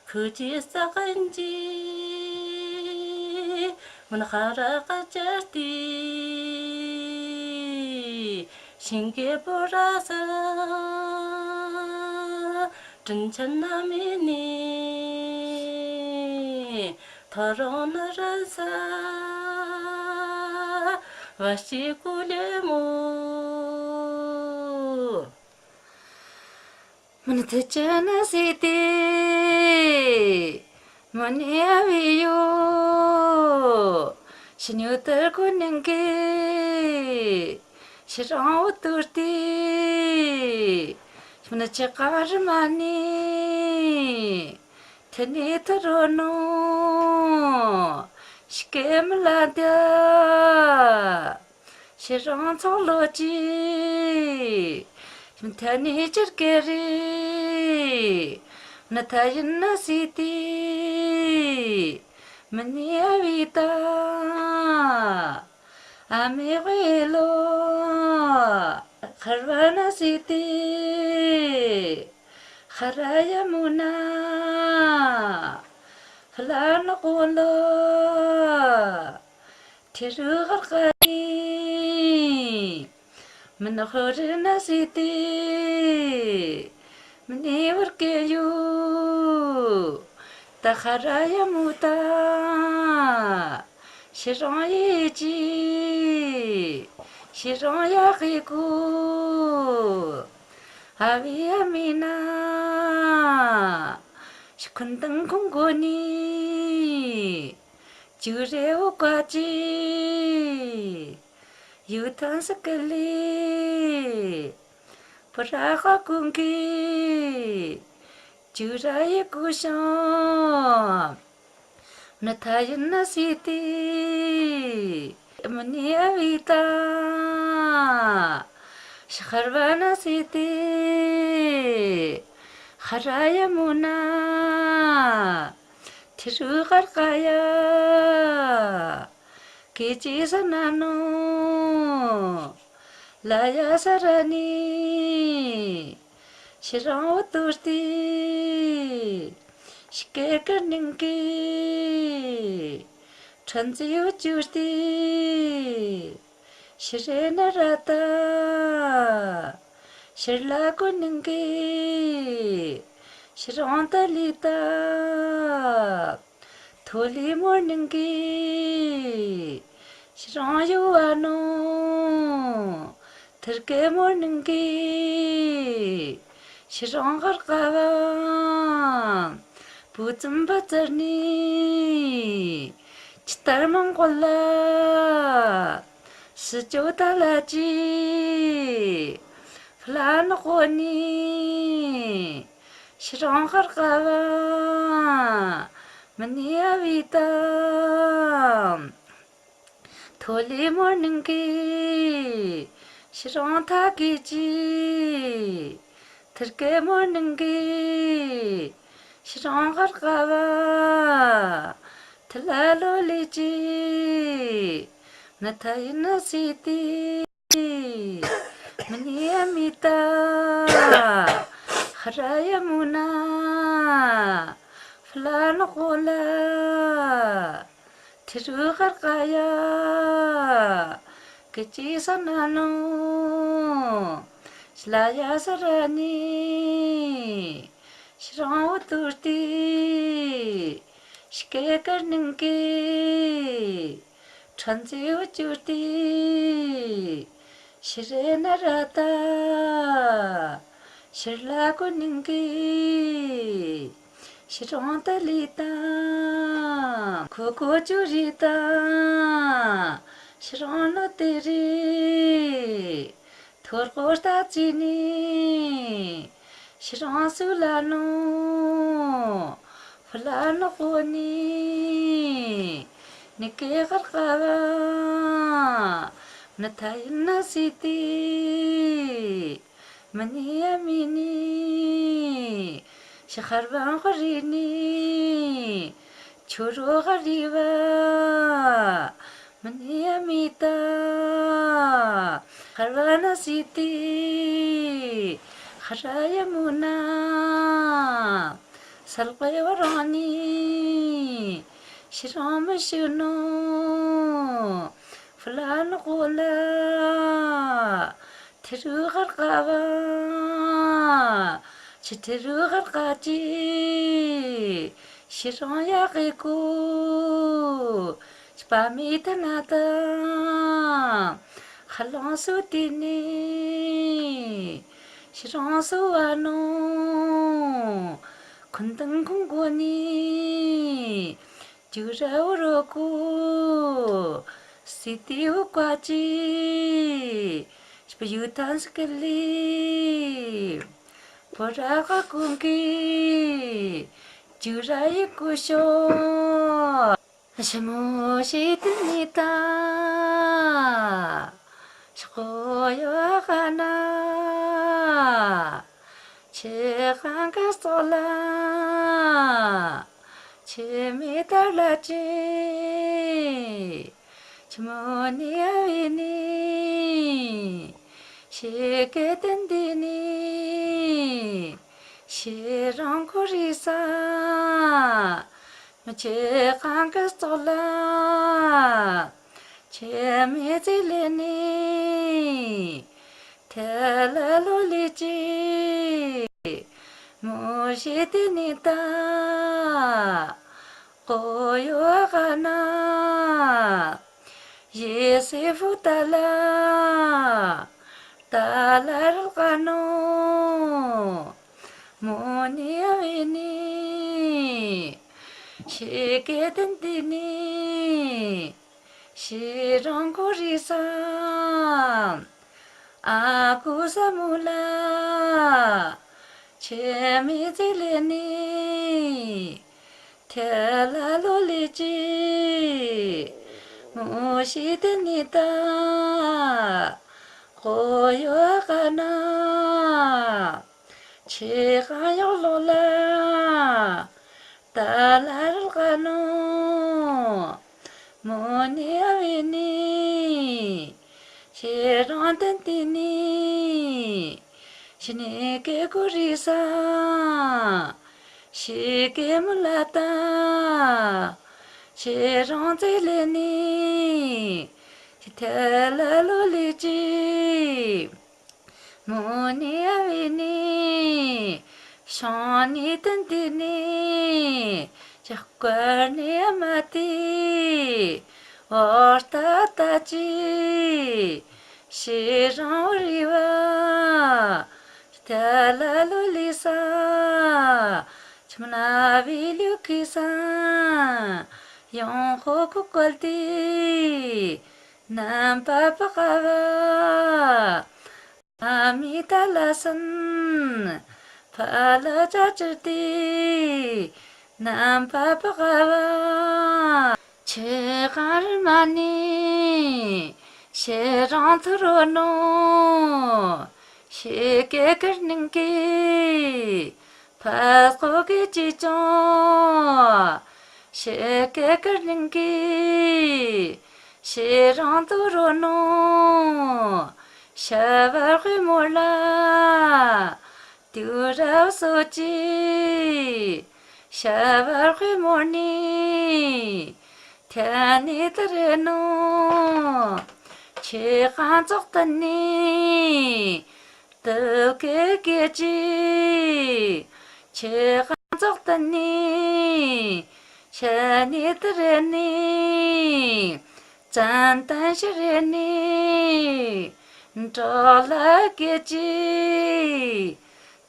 ཁུ་ཅི་ས་ཁན་ཇི། མན་ཧ་ར་ཀ་ཅར་ཏི། ཤིང་གི་པོ་ར་ས། དྲིན་ཆེན་ན་མི་ནི། ཐོ་རོང་ན་ར་ས། བ་ཤི་ཀུ་ལེ་མོ། མན་ཐེ་ཅེ་ན་སི་ཏི། མ་ནི་ཨ་བི་ཡོ། ཤི་ཉུ་ཏར་ཀུ་ནིང་གི། ཤི་རང་འོ་ཏུར་ཏི། མན་ཅི་ཀ་ར་མ་ནི། ཐེ་ནི་ཐ་རོ་ནོ། ཤི་ཀེ་མ་ལ་དི། ཤི་རང་ཚོགས་ལོ་ཅི། ཐ་ནི་ཅར་ཀེ་རི། ན་ཐ་ཡིན་ན་སི་ཏི། མ་ནི་ཨ་བི་ཏ། ཨ་མི་བི་ལོ། ཁར་བ་ན་སི་ཏི། ཧ་ར་ཡ་མུ་ན། ཧ་ལ་ན་ཀོ་ལོ། ཁྱེད་རུ་ཧར་ཀ་ནི། མི་ནག་ཧོ་རི་ན་སི་ཏི། མི་ནི་བར་ཀེ་ཡུ། ད་ཧ་ར་ཡ་མུ་ད། ཤི་རང་ཡི་ཅི། ཤི་རང་ཡ་ཧི་ཀུ། ཨ་བི་ཡ་མི་ན། ཤི་ཁུན་ཏང་ཁུང་གོ་ནི། ཅུ་རེ་འོ་ཀ་ཅི། ཡུ་ཐན་སི་ཀི་ལི། པ་ར་ཧ་ཀུང་གི། ཅུ་ར་ཡི་ཀུ་ཤོང་། ནི་ཐ་ཡིན་ན་སི་ཏི། མི་ནི་ཨ་བི་ཏ། ཤ་ཧར་བ་ན་སི་ཏི། ཧ་ར་ཡ་མུ་ན། ཐི་རུ་ཧར་ཀ་ཡ། ཀེ་ཅི་ས་ན་ནོ། ལ་ཡ་ས་ར་ནི། ཤི་རང་འོ་ཏུར་ཏི། ཤི་ཀེ་ཀར་ནིང་གི། ཁྲན་ཙི་འོ་ཅུར་ཏི། ཤི་རེ་ན་ར་ཏ། ཤར་ལ་ཀུ་ནིང་གི། ཤི་རང་ཏ་ལི་ཏ། ཐོ་ལི་མོར་ནིང་གི། ཤི་རང་ཡུ་བ་ནོ། ཐར་ཀེ་མོར་ནིང་གི། ཤི་རང་ཧར་ཀ་བ། བུ་ཙམ་བ་ཙར་ནི། ཅི་ཏར་མང་གོ་ལ། སི་ཅོ་ཏ་ལ་ཅི། ཧྥ་ལ་ནོ་གོ་ནི། ཤི་རང་ཧར་ཀ་བ། མི་ནི་ཨ་བི་ཏ། ཐོ་ལི་མོར་ནིང་གི། ཤི་རང་ཐ་ཀི་ཅི། ཐར་ཀེ་མོར་ནིང་གི། ཤི་རང་ཧར་ཀ་བ། ཐི་ལ་ལོ་ལི་ཅི། ན་ཐ་ཡིན་ན་སི་ཏི། མི་ནི་ཨ་མི་ཏ། ཧ་ར་ཡ་མུ་ན། ཧྥ་ལ་ནོ་གོ་ལ། ཐི་རུ་ཧར་ཀ་ཡ། ཀེ་ཅི་ས་ན་ནོ། ཤི་ལ་ཡ་ས་ར་ནི། ཤི་རང་འོ་ཏུར་ཏི། ཤི་ཀེ་ཀར་ནིང་གི། ཁྲན་ཙི་འོ་ཅུར་ཏི། ཤི་རེ་ན་ར་ཏ། ཤར་ལ་ཀུ་ནིང་གི། ཤི་རང་ཏ་ལི་ཏ། ཁོ་ཁོ་ཅུ་རི་ཏ། ཤི་རང་ནོ་ཏི་རི། ཐོར་ཀོ་ཏ་ཅི་ནི། ཤི་རང་སུ་ལ་ནོ། ཧྥ་ལ་ནོ་གོ་ནི། ནི་ཀེ་ཧར་ཀ་བ། ན་ཐ་ཡིན་ན་སི་ཏི། མི་ནི་ཨ་མི་ནི། ཤ་ཧར་བ་ཧར་རི་ནི། ཆོ་རོ་ཧར་རི་བ། མི་ནི་ཨ་མི་ཏ། ཧར་བ་ན་སི་ཏི། ཧ་ར་ཡ་མུ་ན། སལ་ཀེ་བ་རང་ནི། ཤི་རང་མི་ཤི་ནོ། ཧྥ་ལ་ནོ་གོ་ལ། ཐི་རུ་ཧར་ཀ་བ། ཅི་ཐི་རུ་ཧར་ཀ་ཅི། ཤི་རང་ཡ་ཧི་ཀུ། ཅི་པ་མི་ཐ་ན་ཏ། ཧ་ལང་སུ་ཏི་ནི། ཤི་རང་སུ་བ་ནོ། ཁུན་ཏང་ཁུང་གོ་ནི། ཅུ་ར་འོ་རོ་ཀུ། སི་ཏི་འོ་ཀ་ཅི། ཤི་པ་ཡུ་ཐན་སི་ཀི་ལི། པ་ར་ཧ་ཀུང་གི། ཅུ་ར་ཡི་ཀུ་ཤོ། ཤི་མོ་ཤི་ཏི་ནི་ཏ། ཤི་ཀོ་ཡོ་ཧ་ན། ཆེ་ཧང་ཀ་སོ་ལ། ཆེ་མི་ཏ་ལ་ཅི། ཆི་མོ་ནི་ཨ་བི་ནི། ཤི་ཀེ་ཏན་ཏི་ནི། ཤི་རང་ཁོ་རི་ས། མི་ཆེ་ཧང་ཀ་སོ་ལ། ཁྱད་མེད་རྩིས་ལེན་ནི། ཐལ་ལ་ལོ་ལི་ཅི། མོ་ཤེས་ཏེ་ནི་ད། ཀོ་ཡོ་ཨ་ཀ་ན། ཡེ་སེ་ཕུ་ཏ་ལ། ཏ་ལ་རལ་ཀ་ནོ། མོ་ནི་ཨ་བི་ནི། ཤི་ཀེ་ཏན་ཏི་ནི། ཤི་རང་ཀོ་རི་ས། ཨ་ཀུ་ས་མུ་ལ། ཁྱད་མེད་རྩིས་ལེན་ནི། ཐལ་ལ་ལོ་ལི་ཅི། མོ་ཤེས་ཏེ་ནི་ད། ཀོ་ཡོ་ཨ་ཀ་ན། ཆེ་ཀ་ཡོག་ལོ་ལ། ཏ་ལ་རལ་ཀ་ནོ། མོ་ནི་ཨ་བི་ནི། ཤི་རང་ཏན་ཏི་ནི། ཤི་ནི་ཀེ་ཀོ་རི་ས། ཤི་ཀེ་མུ་ལ་ཏ། ཤི་རང་རྩིས་ལེན་ནི། ཤི་ཐལ་ལ་ལོ་ལི་ཅི། མོ་ནི་ཨ་བི་ནི། ཤོང་ནི་ཏན་ཏི་ནི། ཤ་ཀར་ནི་ཨ་མ་ཏི། ཨོར་ཏ་ཏ་ཅི། ཤི་རང་ཨོ་རི་བ། ཤི་ཐལ་ལ་ལོ་ལི་ས། ཆི་མ་ན་བི་ལུ་ཁི་ས། ཡོང་ཁོ་ཁོ་ཀལ་ཏི། ནམ་པ་པ་ཀ་བ། ཨ་མི་ཏ་ལ་སན། ཕ་ལ་ཅ་ཅི་ཏི། ནམ་པ་པ་ཀ་བ། ཆེ་ཀ་རི་མ་ནི། ཤི་རང་ཐུ་རོ་ནོ། ཤི་ཀེ་ཀར་ནིང་ཀི། ཕ་ཀོ་ཀེ་ཅི་ཅོ། ཤི་ཀེ་ཀར་ནིང་ཀི། ཤི་རང་ཐུ་རོ་ནོ། ཤ་བར་ཁུ་མོ་ལ། ཏུ་ར་སོ་ཅི། ཤ་བར་ཁུ་མོ་ནི། ཐ་ནི་ཏ་རེ་ནོ། ཆེ་ཀ་ཙོག་ཏ་ནི། ཏུ་ཀེ་ཀེ་ཅི། ཆེ་ཀ་ཙོག་ཏ་ནི། ཤ་ནི་ཏ་རེ་ནི། ཙན་ཏན་ཤི་རེ་ནི། ཏྲོ་ལ་ཀེ་ཅི།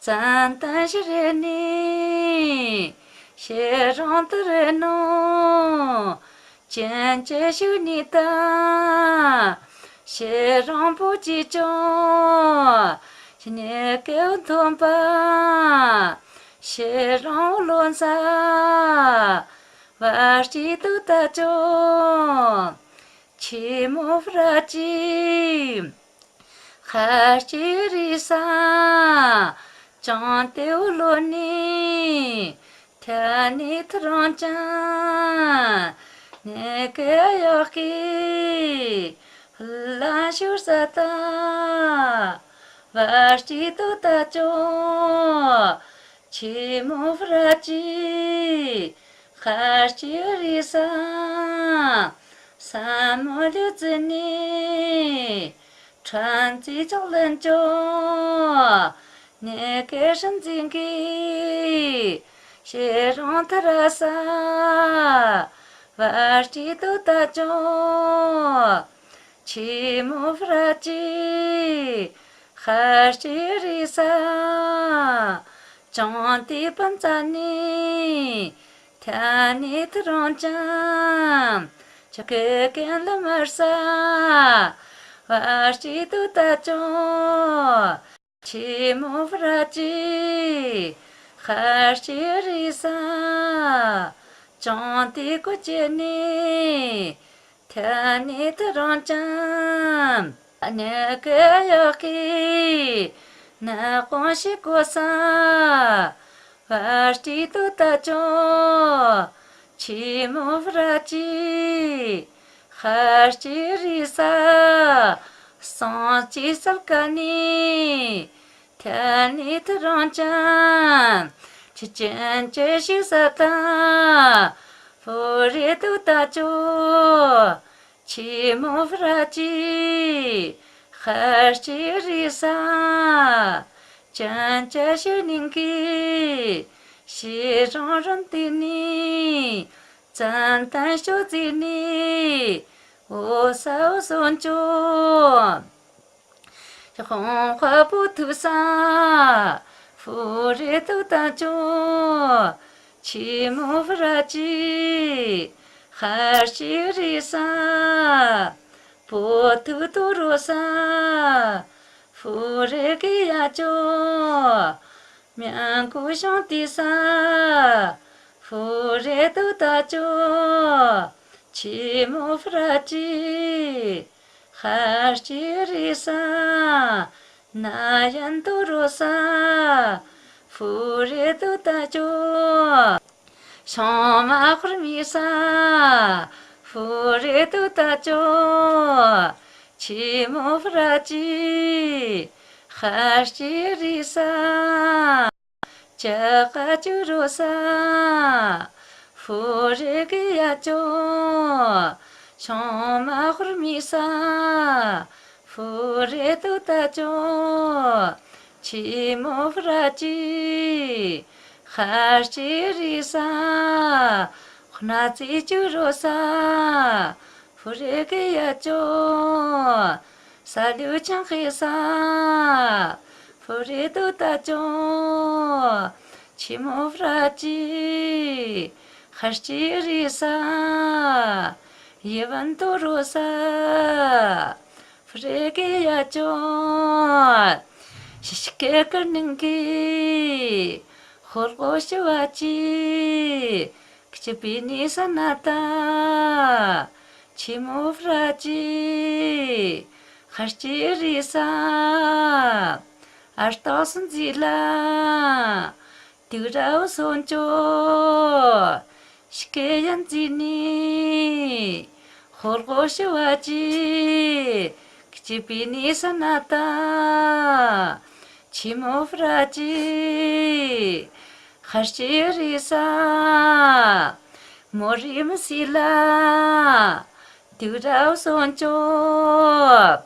ཙན་ཏན་ཤི་རེ་ནི། ཤི་རང་ཏ་རེ་ནོ། ཅན་ཅེ་ཤུ་ནི་ཏ། ཤི་རང་པོ་ཅི་ཅོ། ཤི་ནི་ཀེ་འཐོམ་པ། ཤི་རང་ལོན་ས། བར་ཅི་ཏུ་ཏ་ཅོ། ཆི་མོ་ཕ་ར་ཅི། ཁར་ཅི་རི་ས། ཅང་ཏེའུ་ལོ་ནི། ཐ་ནི་ཐུ་རང་ཅང་། ནེ་ཀེ་ཡོག་ཀི། ལ་ཤུ་ས་ཏ། བར་ཅི་ཏུ་ཏ་ཅོ། ཆི་མོ་ཕ་ར་ཅི། ཁར་ཅི་རི་ས། ས་མོ་ལུ་ཙི་ནི། ཁྲན་ཙི་ཙོག་ལན་ཅོ། ནེ་ཀེ་ཧྲན་ཙིང་གི། ཤི་རང་ཐ་ར་ས། བར་ཅི་ཏུ་ཏ་ཅོ། ཆི་མོ་ཕ་ར་ཅི། ཁར་ཅི་རི་ས། ཅང་ཏི་པན་ཙ་ནི། ཐ་ནི་ཐུ་རང་ཅང་། ཅ་ཀེ་ཀེན་ལ་མར་ས། བར་ཅི་ཏུ་ཏ་ཅོ། ཆི་མོ་ཕ་ར་ཅི། ཁར་ཅི་རི་ས། ཅང་ཏི་ཀོ་ཅེ་ནི། ཐ་ནི་ཐུ་རང་ཅང་། ནེ་ཀེ་ཡོག་ཀི། ན་ཀོང་ཤི་ཀོ་ས། བར་ཅི་ཏུ་ཏ་ཅོ། ཆི་མོ་ཕ་ར་ཅི། ཁར་ཅི་རི་ས། སང་ཅི་སལ་ཀ་ནི། ཐ་ནི་ཐུ་རང་ཅང་། ཆི་ཅན་ཅེ་ཤུ་ས་ཏ། ཕོ་རེ་ཏུ་ཏ་ཅོ། ཆེན་མོ་བུ་ར་ཅི་ཤར་སྐྱེས་རི་ས། ཅན་ཅ་ཤུ་ནིང་གི་ཤི་རང་རང་དེ་ནི་ཙན་ཏན་ཤོ་ཙི་ནི་འོ་ས་འོ་སོན་ཅོ། ཧོང་ཧྭ་བོ་ཐུ་ས་ཧྥུ་རེ་ཏུ་ཏ་ཅོ། ཆེན་མོ་བུ་ར་ཅི་ཤར་སྐྱེས་རི་ས། པོ་ཐུ་ཏུ་རོ་ས་ཧྥུ་རེ་གི་ཡ་ཅོ། མྱང་ཀུ་ཤོང་ཏི་ས་ཧྥུ་རེ་ཏུ་ཏ་ཅོ། ཆེན་མོ་བུ་ར་ཅི་ཤར་སྐྱེས་རི་ས། ན་ཡན་ཏུ་རོ་ས་ཧྥུ་རེ་ཏུ་ཏ་ཅོ། ཤོང་མ་ཧོར་མི་ས་ཧྥུ་རེ་ཏུ་ཏ་ཅོ། ཆེན་མོ་བུ་ར་ཅི་ཤར་སྐྱེས་རི་ས། ཅ་ཀ་ཅུ་རོ་ས་ཧྥུ་རེ་གི་ཡ་ཅོ། ཤོང་མ་ཧོར་མི་ས་ཧྥུ་རེ་ཏུ་ཏ་ཅོ། ཆེན་མོ་བུ་ར་ཅི་ཤར་སྐྱེས་རི་ས། ཧོ་ན་ཙི་ཅུ་རོ་ས་ཧྥུ་རེ་གི་ཡ་ཅོ། ས་ལུ་ཅང་ཧེ་ས་ཧྥུ་རེ་ཏུ་ཏ་ཅོ། ཆེན་མོ་བུ་ར་ཅི་ཤར་སྐྱེས་རི་ས། ཡེ་བན་ཏུ་རོ་ས་ཧྥུ་རེ་གི་ཡ་ཅོ། ཤི་ཤི་ཀེ་ཀར་ནིང་གི་ཧོར་གོ་ཤི་བ་ཅི། ཀི་ཅི་པི་ནི་ས་ན་ཏ་ཆེན་མོ་བུ་ར་ཅི་ཤར་སྐྱེས་རི་ས། ཨར་ཏོ་སུན་ཛི་ལ་ཏུ་ར་འོ་སོན་ཅོ། ཤི་ཀེ་ཡན་ཛི་ནི་ཧོར་གོ་ཤི་བ་ཅི། ཀི་ཅི་པི་ནི་ས་ན་ཏ་ཆེན་མོ་བུ་ར་ཅི་ཤར་སྐྱེས་རི་ས། མོ་རི་མི་སི་ལ་ཏུ་ར་འོ་སོན་ཅོ།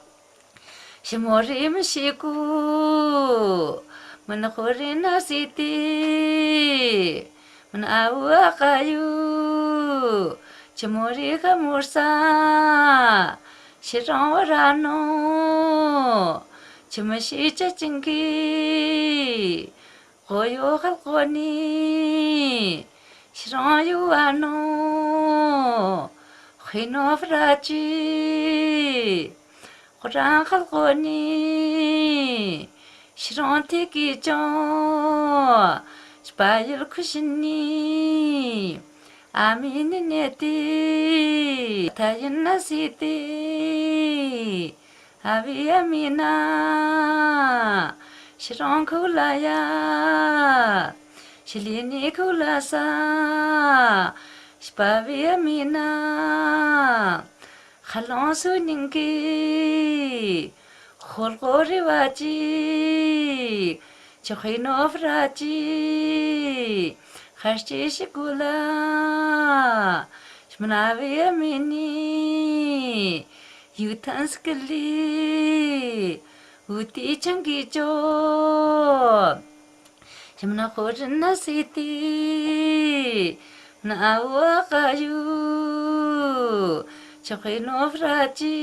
ཤི་མོ་རི་མི་སི་ཀུ་མན་ཧོ་རི་ན་སི་ཏི། མན་ཨ་བུ་ཨ་ཀ་ཡུ་ཆི་མོ་རི་ཧ་མུར་ས་ཤི་རང་བ་ར་ནོ། ཆི་མི་ཤི་ཅ་ཅིང་གི་གོ་ཡོ་ཧལ་གོ་ནི་ཤི་རང་ཡུ་བ་ནོ། ཧི་ནོ་བུ་ར་ཅི་ཁོ་རང་ཧལ་གོ་ནི་ཤི་རང་ཐི་གི་ཅོ། ཤི་པ་ཡུལ་ཁུ་ཤི་ནི་ཨ་མི་ནི་ནེ་ཏི་ཐ་ཡིན་ན་སི་ཏི། ཨ་བི་ཨ་མི་ན་ཤི་རང་ཁུ་ལ་ཡ་ཤི་ལི་ནི་ཁུ་ལ་ས། ཤི་པ་བི་ཨ་མི་ན་ཧ་ལོང་སུ་ནིང་གི་ཧོར་གོ་རི་བ་ཅི། ཆི་ཧི་ནོ་བུ་ར་ཅི་ཤར་སྐྱེས་ཤི་གུ་ལ། ཤི་མ་ན་བི་ཨ་མི་ནི་ཡུ་ཐན་སི་ཀི་ལི་འུ་ཏི་ཆང་གི་ཅོ། ཤི་མ་ན་ཧོ་རི་ན་སི་ཏི་ན་ཨ་བུ་ཨ་ཀ་ཡུ་ཆི་ཧི་ནོ་བུ་ར་ཅི་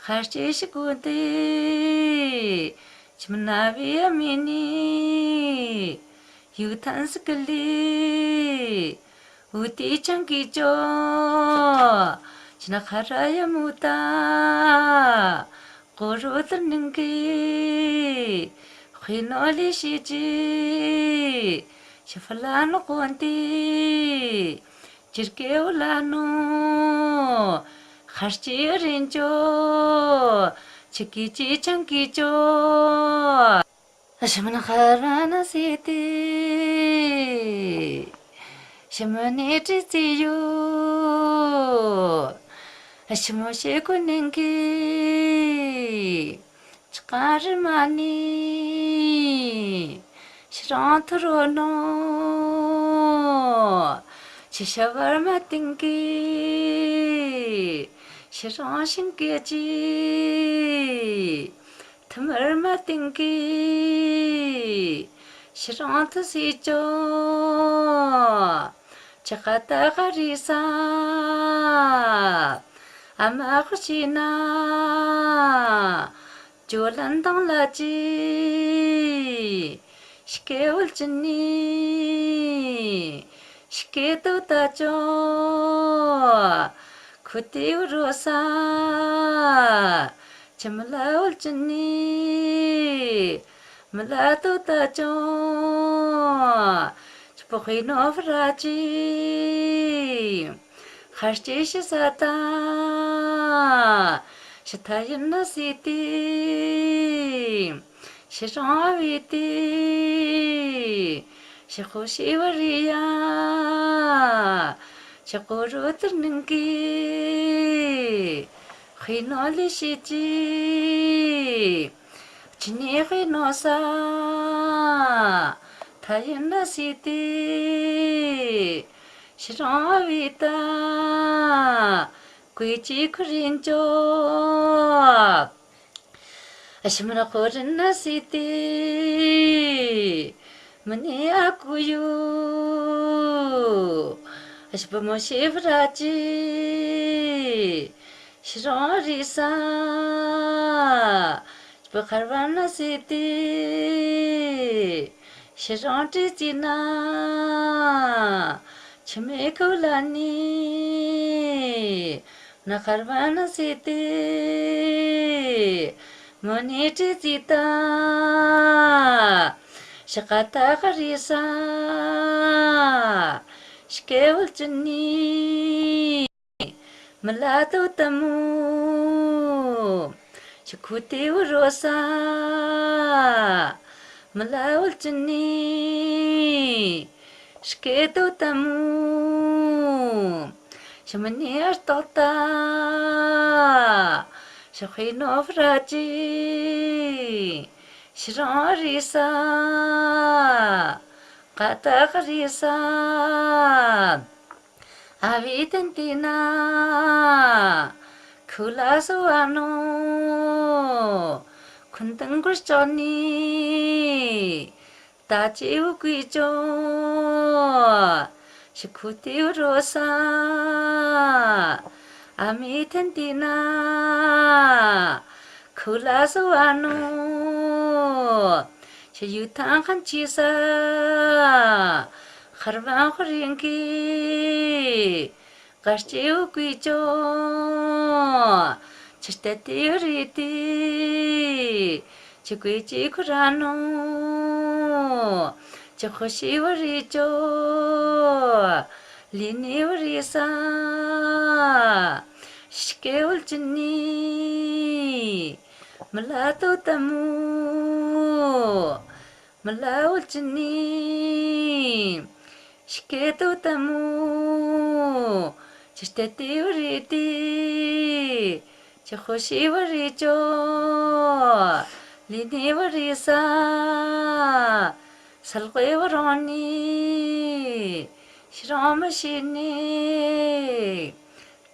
ཤར་སྐྱེས་ཤི་གུ་ཏི། ཤི་མ་ན་བི་ཨ་མི་ནི་ཡུ་ཐན་སི་ཀི་ལི་འུ་ཏི་ཆང་གི་ཅོ། ཤི་ན་ཁ་ར་ཡ་མུ་ཏ་གོ་རུ་ཏར་ནིང་གི་ཧི་ནོ་ལི་ཤི་ཅི། ཤི་ཕ་ལ་ནོ་གོན་ཏི་ཅིར་ཀེ་འུ་ལ་ནོ། ཤར་སྐྱེས་རིན་ཅོ། ཆི་གི་ཅི་ཆང་གི་ཅོ། ཤི་མ་ན་ཧ་ར་ན་སི་ཏི། ཤི་མ་ནི་ཏི་ཙི་ཡུ། ཤི་མོ་ཤི་གུ་ནིང་གི་ཅི་ཀ་རི་མ་ནི་ཤི་རང་ཐུ་རོ་ནོ། ཅི་ཤ་བར་མ་ཏིང་གི་ཤི་རང་ཤིང་སྐད་ཅིག་ཐུ་མར་མ་ཏིང་གི་ཤི་རང་ཐུ་སི་ཅོ། ཅི་ཀ་ཏ་ཀ་རི་ས་ཨ་མ་ཁུ་ཤི་ན། ཇོ་ལན་དང་ལ་ཅི་སྐྱེ་བོ་ཅི་ནི་སྐྱེ་ཏོ་ཏ་ཅོ། ཁུ་ཏི་བུ་རོ་ས་ཅི་མི་ལ་བོ་ཅི་ནི་མི་ལ་ཏོ་ཏ་ཅོ། ཅི་པོ་ཁུ་ནོ་བུ་ར་ཅི། ཁར་ཅི་ཤི་ས་ཏ། ཤི་ཐ་ཡིན་ན་སི་ཏི། ཤི་རང་བི་ཏི། ཤི་ཁོ་ཤི་བ་རི་ཡ། ཤི་ཁོ་རུ་ཏི་ནིང་གི། ཁུ་ནོ་ལི་ཤི་ཅི། ཅི་ནི་ཁུ་ནོ་ས། ཐ་ཡིན་ན་སི་ཏི། ཤི་རང་བི་ཏ། ཀུ་ཅི་ཁུ་རིན་ཅོ། ཨ་ཤི་མ་ན་ཁོ་རིན་ན་སི་ཏི། མ་ནི་ཨ་ཀུ་ཡུ། ཨ་ཤི་པ་མོ་ཤི་བུ་ར་ཅི། ཤི་རང་རི་ས། ཤི་པ་ཁར་བ་ན་སི་ཏི། ཤི་རང་ཏི་ཅི་ན། ཅི་མེ་ཁུ་ལ་ནི། ན་ཁར་བ་ན་སི་ཏི། མོ་ནི་ཏི་ཅི་ཏ། ཤི་ཀ་ཏ་ཀ་རི་ས། སྐྱེ་བོ་ཅི་ནི། མི་ལ་ཏོ་ཏ་མོ། ཤི་ཁུ་ཏི་བུ་རོ་ས། མི་ལ་བོ་ཅི་ནི། སྐྱེ་ཏོ་ཏ་མོ། ཤི་མ་ནི་ཨར་ཏོག་ཏ། ཤི་ཁུ་ནོ་བུ་ར་ཅི། ཤི་རང་རི་ས། ཀ་ཏ་ཀ་རི་ས། ཨ་བི་ཏན་ཏི་ན། ཁུ་ལ་སོ་ཨ་ནོ། ཁུན་ཏང་གུར་ཅོ་ནི། ཏ་ཅི་བུ་ཀུ་ཅོ། ཤི་ཁུ་ཏི་བུ་རོ་ས། ཨ་མི་ཐན་ཏི་ན། ཁུ་ལ་སོ་ཨ་ནོ། ཤི་ཡུ་ཐང་ཁན་ཅི་ས། ཁར་བང་ཁོ་རིང་གི། ཀར་ཅི་བུ་ཀུ་ཅོ། ཅི་སྟེ་ཏི་རི་ཏི། ཅི་ཀུ་ཅི་ཁུ་ར་ནོ། ཅི་ཁོ་ཤི་བུ་རི་ཅོ། ལི་ནི་བུ་རི་ས། སྐྱེ་བོ་ཅི་ནི། མི་ལ་ཏོ་ཏ་མོ། མི་ལ་བོ་ཅི་ནི། སྐྱེ་ཏོ་ཏ་མོ། ཅི་སྟེ་ཏི་བུ་རི་ཏི། ཅི་ཁོ་ཤི་བུ་རི་ཅོ། ལི་ནི་བུ་རི་ས། སལ་ཀོའི་བུ་རོང་ནི། ཤི་རང་མི་ཤི་ནི།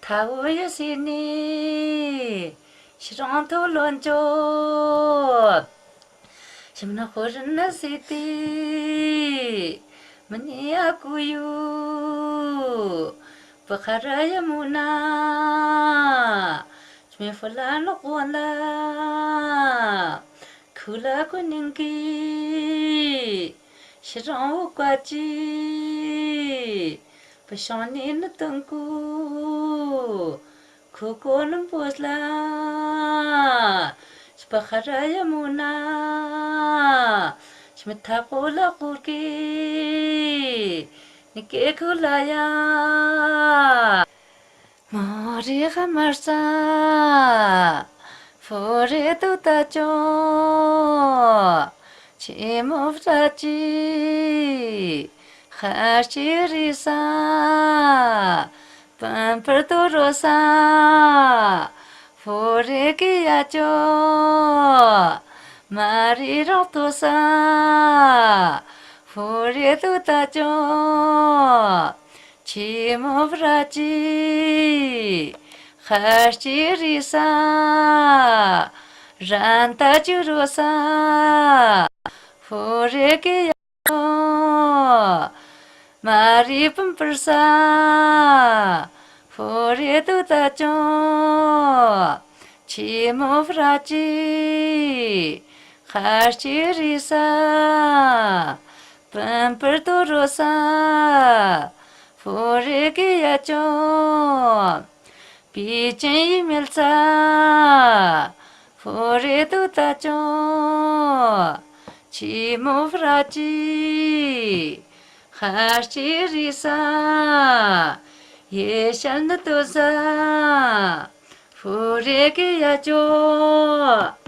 ཐ་བོ་ཡ་སི་ནི། ཤི་རང་ཐོ་ལོན་ཅོ། ཤམ་ན་ཧོ་རི་ན་སི་ཏི། མ་ནི་ཡ་ཀུ་ཡུ། བ་ཁ་ར་ཡ་མུ་ན། ཤམ་ཧོ་ལ་ནོ་ཀོ་ལ། ཁུ་ལ་ཀུ་ནིང་གི། ཤི་རང་བོ་ཀ་ཅི། བ་ཤང་ནི་ནི་ཏང་ཀུ། ཁུ་ཀོ་ནམ་པོ་ལ། ཤ་བ་ཁ་ར་ཡ་མུ་ན། ཤམ་ཐ་ཀོ་ལ་ཀུར་གི། ནི་ཀེ་ཁུ་ལ་ཡ། མ་རི་ཧ་མར་ས། ཕོ་རེ་ཏུ་ཏ་ཅོ། ཆི་མོ་ཕྲ་ཅི། ཧ་ཅི་རི་ས། པམ་པར་ཏུ་རོ་ས། ཕོ་རེ་ཀི་ཡ་ཅོ། མ་རི་རོག་ཏུ་ས། ཕོ་རེ་ཏུ་ཏ་ཅོ། ཆེན་མོ་བུ་ར་ཅིག་ཤཱསྟྲི་རིའི་ས་ར་ཏ་ཅི་རོ་ས་ཧོ་རེ་ཀེ་ཡ་ཅོ། མ་རི་པུན་པུར་ས་ཧོ་རེ་ཏུ་ཏ་ཅོ། ཆེན་མོ་བུ་ར་ཅིག་ཤཱསྟྲི་རིའི་ས་པུན་པུར་ཏུ་རོ་ས་ཧོ་རེ་ཀེ་ཡ་ཅོ། པི་ཅན་ཡི་མེལ་ས་ཧོ་རེ་ཏུ་ཏ་ཅོ། ཆེན་མོ་བུ་ར་ཅིག་ཤཱསྟྲི་རིའི་ས་ཡེ་ཤ་ཡལ་ནུ་ཏོ་ས་ཧོ་རེ་ཀེ་ཡ་ཅོ།